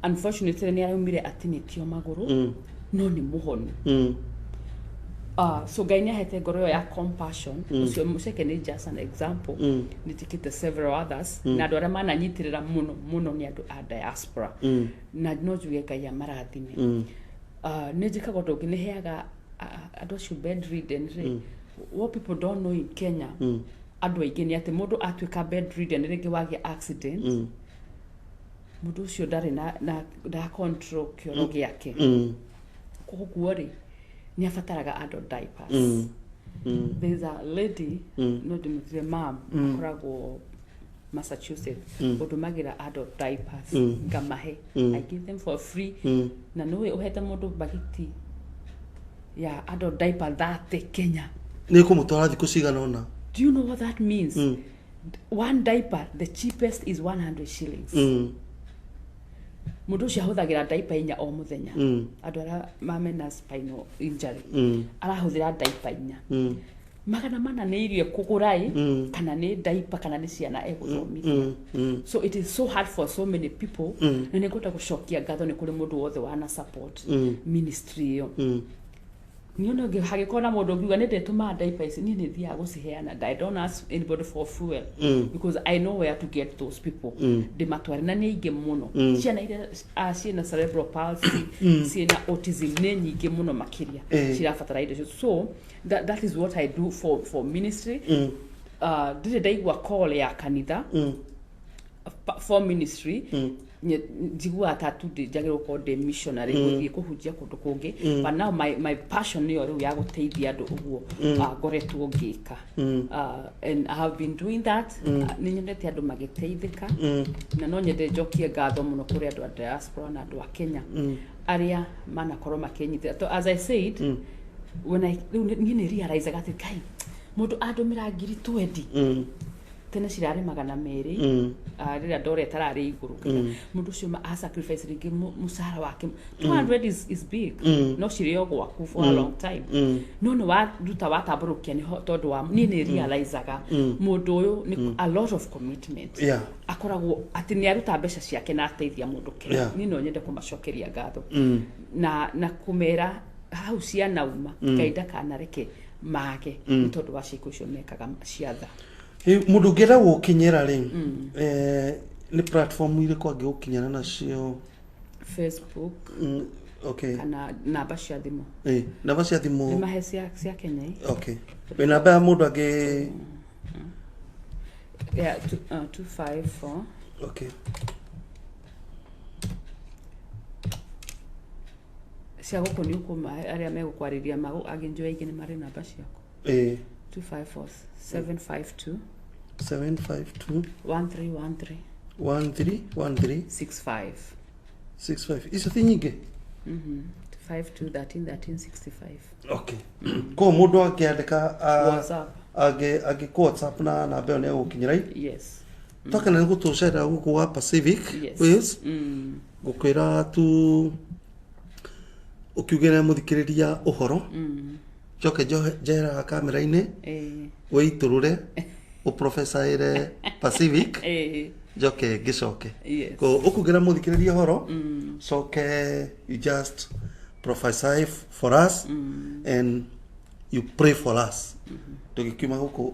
Unfortunately nĩ araumire atinĩtio magũrũ, no nĩ mũhonu. So Ngai nĩ ahete ngoro ĩyo ya compassion. Ũcio Mũceke nĩ just an example. Nĩ njĩkĩte several others, na andũ arĩa mananyitĩrĩra mũno mũno nĩ andũ a diaspora, na no njuge Ngai amarathime. Nĩ njĩkaga ũndũ ũngĩ, nĩ heaga andũ acio bedridden rĩ. What people don't know in Kenya, andũ aingĩ, nĩ atĩ mũndũ atuĩka bedridden, rĩngĩ wagĩa accident, mũndũ ũcio ndarĩ na control kĩoro gĩake. Koguo rĩ, nĩ abataraga adult diapers. There's a lady, no ndĩmwĩtire mam, akoragwo Massachusetts, ũndũmagĩra adult diapers, ngamahe. I give them for free. Na nĩũĩ ũhete mũndũ bagiti ya adult diaper 30 Kenya, Nĩ kũmũtwara thikũ cigana ũna. Do you know what that means? One diaper, the cheapest is 100 shillings. Mũndũ ũcio ahũthagĩra diaper inya o mũthenya. Andũ arĩa mena spinal injury, arahũthĩra diaper inya. 400 nĩ irio ekũgũra ĩ, kana nĩ diaper, kana nĩ ciana egũthomithia? So it is so hard for so many people. Na nĩ ngwenda gũcokia ngatho nĩ kũrĩ mũndũ wothe wana support ministry ĩyo. Niĩ ona hagĩkorwo na mũndũ ũngiuga nĩ ndĩtũmaga diaper ici, niĩ nĩ thiaga gũciheana. I don't ask anybody for fuel because I know where to get those people, ndĩmatware, na nĩ aingĩ mũno. Ciana iria ciĩna cerebral palsy, ciĩna autism, nĩ nyingĩ mũno makĩria, cirabatara indo icio. So that is what I do for ministry. Ndirĩ ndaigua call ya kanitha for ministry. Njiguaga ta tu njagĩrĩirwo gũkorwo ndĩ missionary, gũthiĩ kũhunjia kũndũ kũngĩ, but now my passion nĩyo rĩu ya gũteithia andũ ũguo, ngoretwo ngĩka. And I have been doing that. Nĩ nyendete andũ magĩteithĩka, na no nyende njokie ngatho mũno kũrĩ andũ a diaspora na andũ a Kenya arĩa manakorwo makĩnyitĩra. So, as I said, when I rĩu niĩ nĩ realize atĩ kai mũndũ andũmĩra 20,000, tene cirarĩ 200, rĩrĩa ndora ĩtararĩ igũrũ. Mũndũ ũcio a sacrifice rĩngĩ mũcara wake. 200 is big, no cirĩo gwaku for a long time, no nĩ waruta watambũrũkia nĩho, tondũ wa niĩ nĩ realizaga mũndũ ũyũ nĩ a lot of commitment akoragwo atĩ nĩ aruta mbeca ciake na ateithia mũndũ Kenya. Niĩ no nyende kũmacokeria ngatho na kũmera hau cianauma, Ngai ndakanareke mage nĩ tondũ wa ciĩko icio mekaga cia tha. Mũndũ ũngĩenda gũkinyĩra rĩ, nĩ platform irĩkũ angĩgũkinyĩra nacio? Facebook. Kana namba cia thimũ. Namba cia thimũ. Nĩ mahe cia Kenya ĩ? Okay, wĩ namba ya mũndũ angĩ? Yeah, 254. Cia gũkũ nĩ ũkũma arĩa megũkwarĩria angĩ njũĩ aingĩ nĩ marĩ namba ciaku. 254 752 752 1313 1313 65. 65. Icio ti nyingĩ? 52 13 13 65. Okay, koguo mũndũ angĩandĩka WhatsApp. Angĩ kũ WhatsApp na namba ĩyo nĩ egũkinyĩra i? Yes. Twakena nĩ gũtũcerera gũkũ gwa Pacific Waves. Ngũkwĩra tu ũkiugĩre mũthikĩrĩria ũhoro, njoke njeheraga kamera-inĩ, wĩitũrũre ũprofesaĩre Pacific, njoke ngĩcoke. Ko ũkugĩra mũthikĩrĩria ũhoro, coke you just prophesy for us and you pray for us, ndũgĩkiuma gũkũ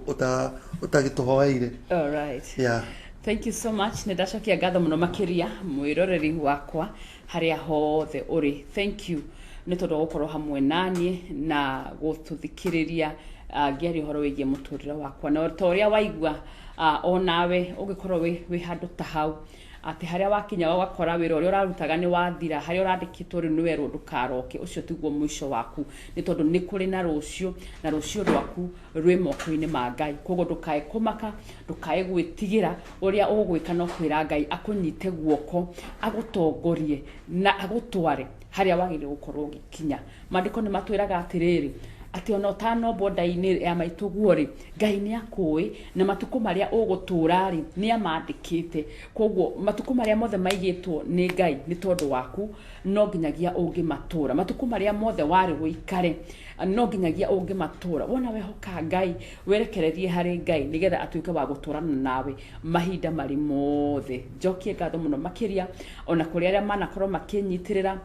ũtagĩtũhoeire. All right. Thank you so much. Nĩ ndacokia ngatho mũno makĩria mwĩroreri wakwa harĩa hothe ũrĩ. Thank you nĩ tondũ wa gũkorwo hamwe naniĩ na gũtũthikĩrĩria ngĩaria ũhoro wĩgiĩ mũtũrĩre wakwa. Na ta ũrĩa waigua, onawe ũngĩkorwo wĩ handũ ta hau, atĩ harĩa wakinya ũgakora wĩra ũrĩa ũrarutaga nĩ wathira, harĩa ũrandĩkĩtwo rĩu nĩ werwo ndũkaroke, ũcio tiguo mũico waku, nĩ tondũ nĩ kũrĩ na rũciũ, na rũciũ rwaku rwĩ moko-inĩ ma Ngai. Koguo ndũkae kũmaka, ndũkae gwĩtigĩra. Ũrĩa ũgwĩka no kwĩra Ngai akũnyite guoko, agũtongorie na agũtware harĩa wagĩrĩire gũkorwo ũgĩkinya. Maandĩko nĩ matwĩraga atĩrĩrĩ, atĩ ona ũtanombwo nda-inĩ ya maitũguo rĩ, Ngai nĩ akũĩ, na matukũ marĩa ũgũtũra rĩ, nĩ amandĩkĩte. Koguo matukũ marĩa mothe maigĩtwo nĩ Ngai nĩ tondũ waku, no nginyagia ũngĩmatũra. Matukũ marĩa mothe warĩ ũikare, no nginyagia ũngĩmatũra. Wona wehoka Ngai, werekererie harĩ Ngai nĩgetha atuĩke wa gũtũrana nawe mahinda marĩ mothe. Njokie ngatho mũno makĩria ona kũrĩ arĩa manakorwo makĩnyitĩrĩra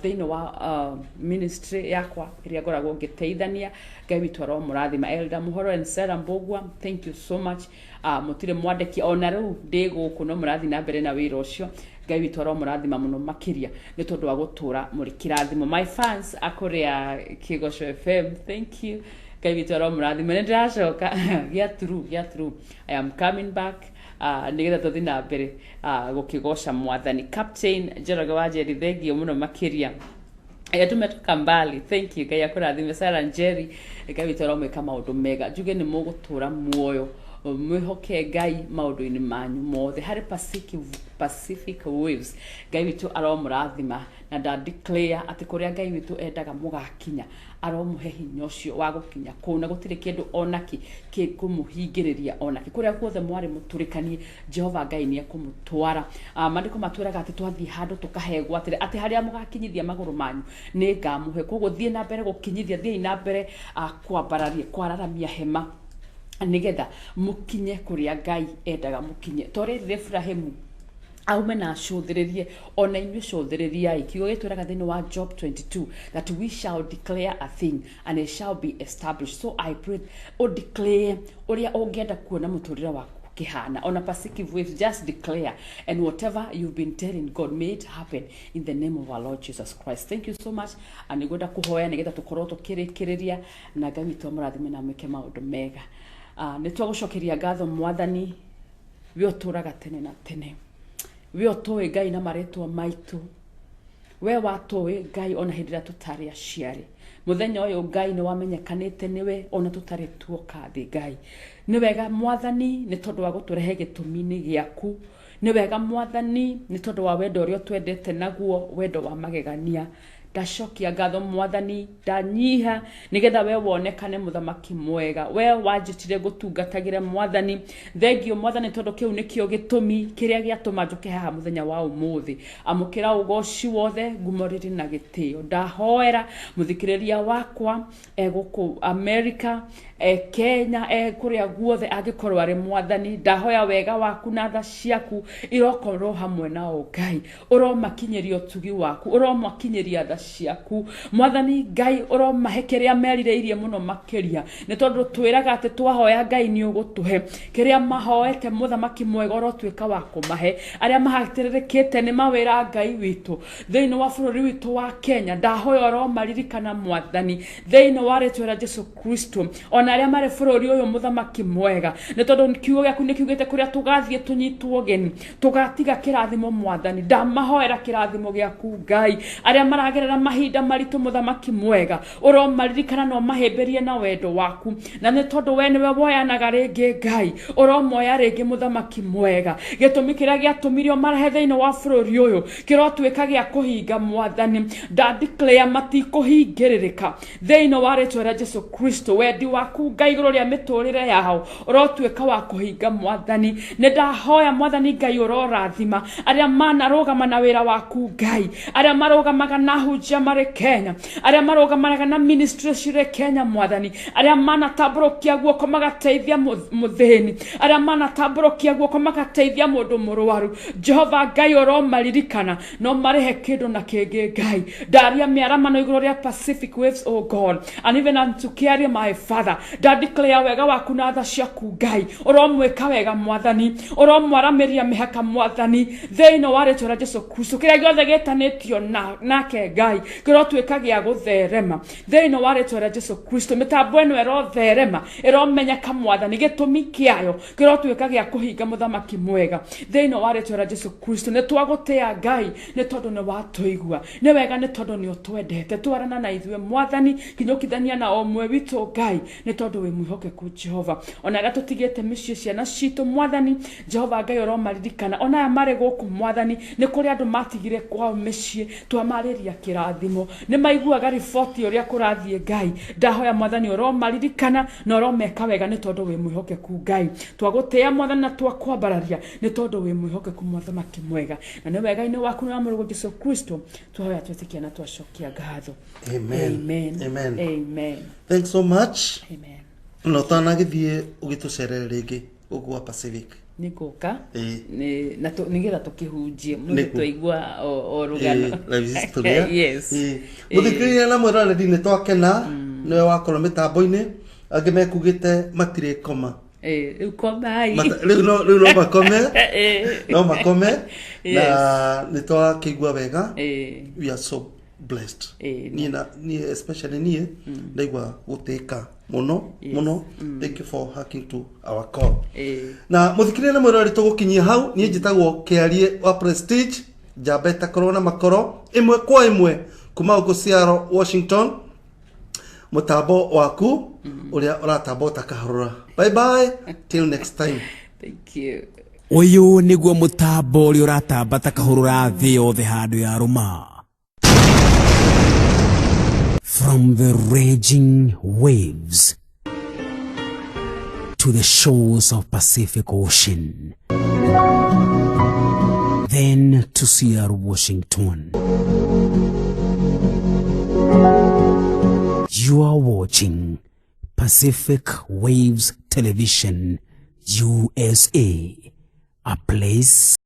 thĩinĩ wa ministry yakwa ĩrĩa ngoragwo ngĩteithania. Ngai witũ aromũrathima. Elder Muhoro and Sarah Mbugua, thank you so much. Mũtirĩ mwandĩki ona rĩu ndĩ gũkũ, no mũrathiĩ na mbere na wĩra ũcio. Ngai witũ aromũrathima mũno makĩria nĩ tondũ wa gũtũra mũrĩ kĩrathimo. My fans akũrĩa Kĩgoco FM, thank you. Ngai witũ aromũrathima. Nĩ ndĩracoka gĩa true, gĩa true, I am coming back, nĩgetha tũthiĩ na mbere gũkĩgoca Mwathani. Captain Njoroge wa Njeri, thengio mũno makĩria. Tumetoka mbali, thank you. Ngai akũrathime. Sarah Njeri, Ngai witũ aromwĩka maũndũ mega. Njuge nĩ mũgũtũra muoyo. Mwĩhoke Ngai maũndũ-inĩ manyu mothe. Harĩ Pacific Waves, Ngai witũ aromũrathima, na nda declare atĩ kũrĩa Ngai witũ endaga mũgakinya, aromũhe hinya ũcio wa gũkinya kũu, na gũtirĩ kĩndũ onakĩ kĩkũmũhingĩrĩria onakĩ. Kũrĩa guothe mwarĩ mũtũrĩkanie, Jehova Ngai nĩ ekũmũtwara. Maandĩko matwĩraga atĩ twathiĩ handũ tũkahegwo atĩrĩ, atĩ harĩa mũgakinyithia magũrũ manyu nĩ ngamũhe. Koguo thiĩ na mbere gũkinyithia, thiĩi na mbere kwambararia, kwararamia hema, nĩgetha mũkinye kũrĩa Ngai endaga mũkinye. Ta ũrĩa erire Iburahĩmu aume na acũthĩrĩrie, ona inyuĩ cũthĩrĩriai. Kiugo gĩtwĩraga thĩinĩ wa Job 22 that we shall declare a thing and it shall be established. So I pray o declare ũrĩa ũngĩenda kuona mũtũrĩre waku kĩhana. Ona Pacific Waves, just declare, and whatever you've been telling God, may it happen in the name of our Lord Jesus Christ. Thank you so much. And nĩngwenda kũhoya nĩgetha tũkorwo tũkĩrĩkĩrĩria, na Ngai witũ amũrathime na amwĩke maũndũ mega. Nĩ twagũcokeria ngatho Mwathani, we ũtũraga tene na tene, we ũtũĩ Ngai na marĩtwa maitũ, we watũĩ Ngai ona hĩndĩ ĩrĩa tũtarĩ aciari. Mũthenya ũyũ Ngai nĩ wamenyekanĩte nĩwe ona tũtarĩ tuoka thĩ. Ngai nĩ wega Mwathani nĩ tondũ wa gũtũrehe gĩtũmi-inĩ gĩaku. Nĩ wega Mwathani nĩ tondũ wa wendo ũrĩa ũtwendete naguo, wendo wa magegania. Ndacokia ngatho Mwathani, ndanyiha nigetha we wonekane mũthamaki mwega, we wanjĩtire ngũtungatagĩre Mwathani. Thengio Mwathani tondũ kĩu nĩkĩo gĩtũmi kĩrĩa gĩatũma njũke haha mũthenya wa ũmũthĩ. Amũkĩra ũgoci wothe, ngumo rĩrĩ na gĩtĩo. Ndahoera mũthikĩrĩria wakwa egũkũ America, Kenya, kũrĩa guothe angĩkorwo arĩ Mwathani, ndahoya wega waku na tha ciaku irokorwo hamwe nao Ngai. Ũromakinyĩria ũtugi waku, ũromakinyĩria tha ciaku Mwathani Ngai, ũromahe kĩrĩa merirĩirie mũno makĩria, nĩ tondũ twĩraga atĩ twahoya Ngai nĩ ũgũtũhe kĩrĩa mahoete. Mũthamaki mwega, ũrotuĩka wa kũmahe. Arĩa mahatĩrĩrĩkĩte nĩ mawĩra Ngai witũ thĩinĩ wa bũrũri witũ wa Kenya, ndahoya ũromaririkana Mwathani thĩinĩ wa rĩtwa rĩa Jesu Kristo. Ona arĩa marĩ bũrũri ũyũ, mũthamaki mwega, nĩ tondũ kiugo gĩaku nĩ kiugĩte kũrĩa tũgathiĩ tũnyitwo ũgeni tũgatiga kĩrathimo, Mwathani ndamahoera kĩrathimo gĩaku Ngai. Arĩa maragerera mahinda maritũ, mũthamaki mwega, ũromaririkana na ũmahĩmbĩrie na wendo waku, na nĩ tondũ we nĩwe woyanaga rĩngĩ Ngai, ũromoya rĩngĩ mũthamaki mwega. Gĩtũmi kĩrĩa gĩatũmire ũmarehe thĩinĩ wa bũrũri ũyũ kĩrotuĩka gĩa kũhinga Mwathani. Nda declare matikũhingĩrĩrĩka thĩinĩ wa rĩtwa rĩa Jesu Kristo. Wendi waku Ngai igũrũ rĩa mĩtũrĩre yao ũrotuĩka wa kũhinga Mwathani. Nĩ ndahoya Mwathani Ngai ũrorathima arĩa manarũgama na wĩra waku Ngai, arĩa marũgamaga na hunjia marĩ Kenya, arĩa marũgamaga na ministry cirĩ Kenya Mwathani, arĩa manatambũrũkia guoko magateithia mũthĩni, arĩa manatambũrũkia guoko magateithia mũndũ mũrwaru. Jehova Ngai ũromaririkana no marehe kĩndũ na kĩngĩ Ngai. Ndaria mĩaramano igũrũ rĩa Pacific Waves, oh God, and even unto Kiarie, my Father, nda declare wega waku na tha ciaku Ngai. Ũromwĩka wega Mwathani, ũromwaramĩria mĩhaka Mwathani thĩinĩ wa rĩtwa rĩa Jesu Kristo. Kĩrĩa gĩothe gĩtanĩtio nake Ngai kĩrotuĩka gĩa gũtherema thĩinĩ wa rĩtwa rĩa Jesu Kristo. Mĩtambo ĩno ĩrotherema, ĩromenyeka Mwathani, gĩtũmi kĩayo kĩrotuĩka gĩa kũhinga mũthamaki mwega thĩinĩ wa rĩtwa rĩa Jesu Kristo. Nĩ twagũtĩa Ngai nĩ tondũ nĩ watũigua, nĩ wega nĩ tondũ nĩ ũtwendete. Twarana na ithuĩ Mwathani, kinyũkithania na o ũmwe witũ Ngai, nĩ tondũ wĩ mwĩhokeku Jehova. Ona arĩa tũtigĩte mĩciĩ, ciana citũ Mwathani Jehova Ngai ũromaririkana, ona aya marĩ gũkũ Mwathani, nĩ kũrĩ andũ matigire kwao mĩciĩ, twamarĩria kĩrathimo, nĩ maiguaga riboti ũrĩa kũrathiĩ Ngai. Ndahoya Mwathani ũromaririkana na ũromeka wega nĩ tondũ wĩ mwĩhokeku Ngai. Twagũtĩa Mwathani na twakwambararia nĩ tondũ wĩ mwĩhokeku mũthamaki mwega, na nĩ wega-inĩ waku na wa mũrũguo Jesu Kristo twahoya, twĩtĩkia na twacokia ngatho. Amen. Amen. Amen. Amen. Thanks so much. Amen. Na ũtanagĩthiĩ ũgĩtũcerere rĩngĩ gũkũ gwa Pacific. Nĩ ngũka. Na nĩgetha tũkĩhunjie mũndũ Nĩguo. twaigua o rũgano. Life history, eh? Yes. Mũthikĩrĩria na mwĩroreri, nĩ twakena nĩwe wakorwo mĩtambo-inĩ. Angĩ mekugĩte matirĩ koma. Rĩu komai. Rĩu no makome. No makome na nĩ twakĩigua wega. We are so blessed. Niĩ na niĩ especially niĩ ndaigua gũtĩka mũno mũno. Thank you for hearkening to our call. Na mũthikĩrĩria na mwĩroreri, tũgũkinyia hau. Niĩ njĩtagwo Kĩarie wa Prestige, njamba ĩtakorwo na makoro, ĩmwe kwa ĩmwe kuma gũkũ Seattle, Washington, mũtambo waku ũrĩa ũratamba ũtakahũrũra. Bye. Bye bye till next time. Thank you. Ũyũ nĩguo mũtambo ũrĩa ũratamba ta kahũrũra thĩ yothe handũ ya rũma. From the raging waves to the shores of Pacific Ocean, then to Seattle, Washington. You are watching Pacific Waves Television, USA, a place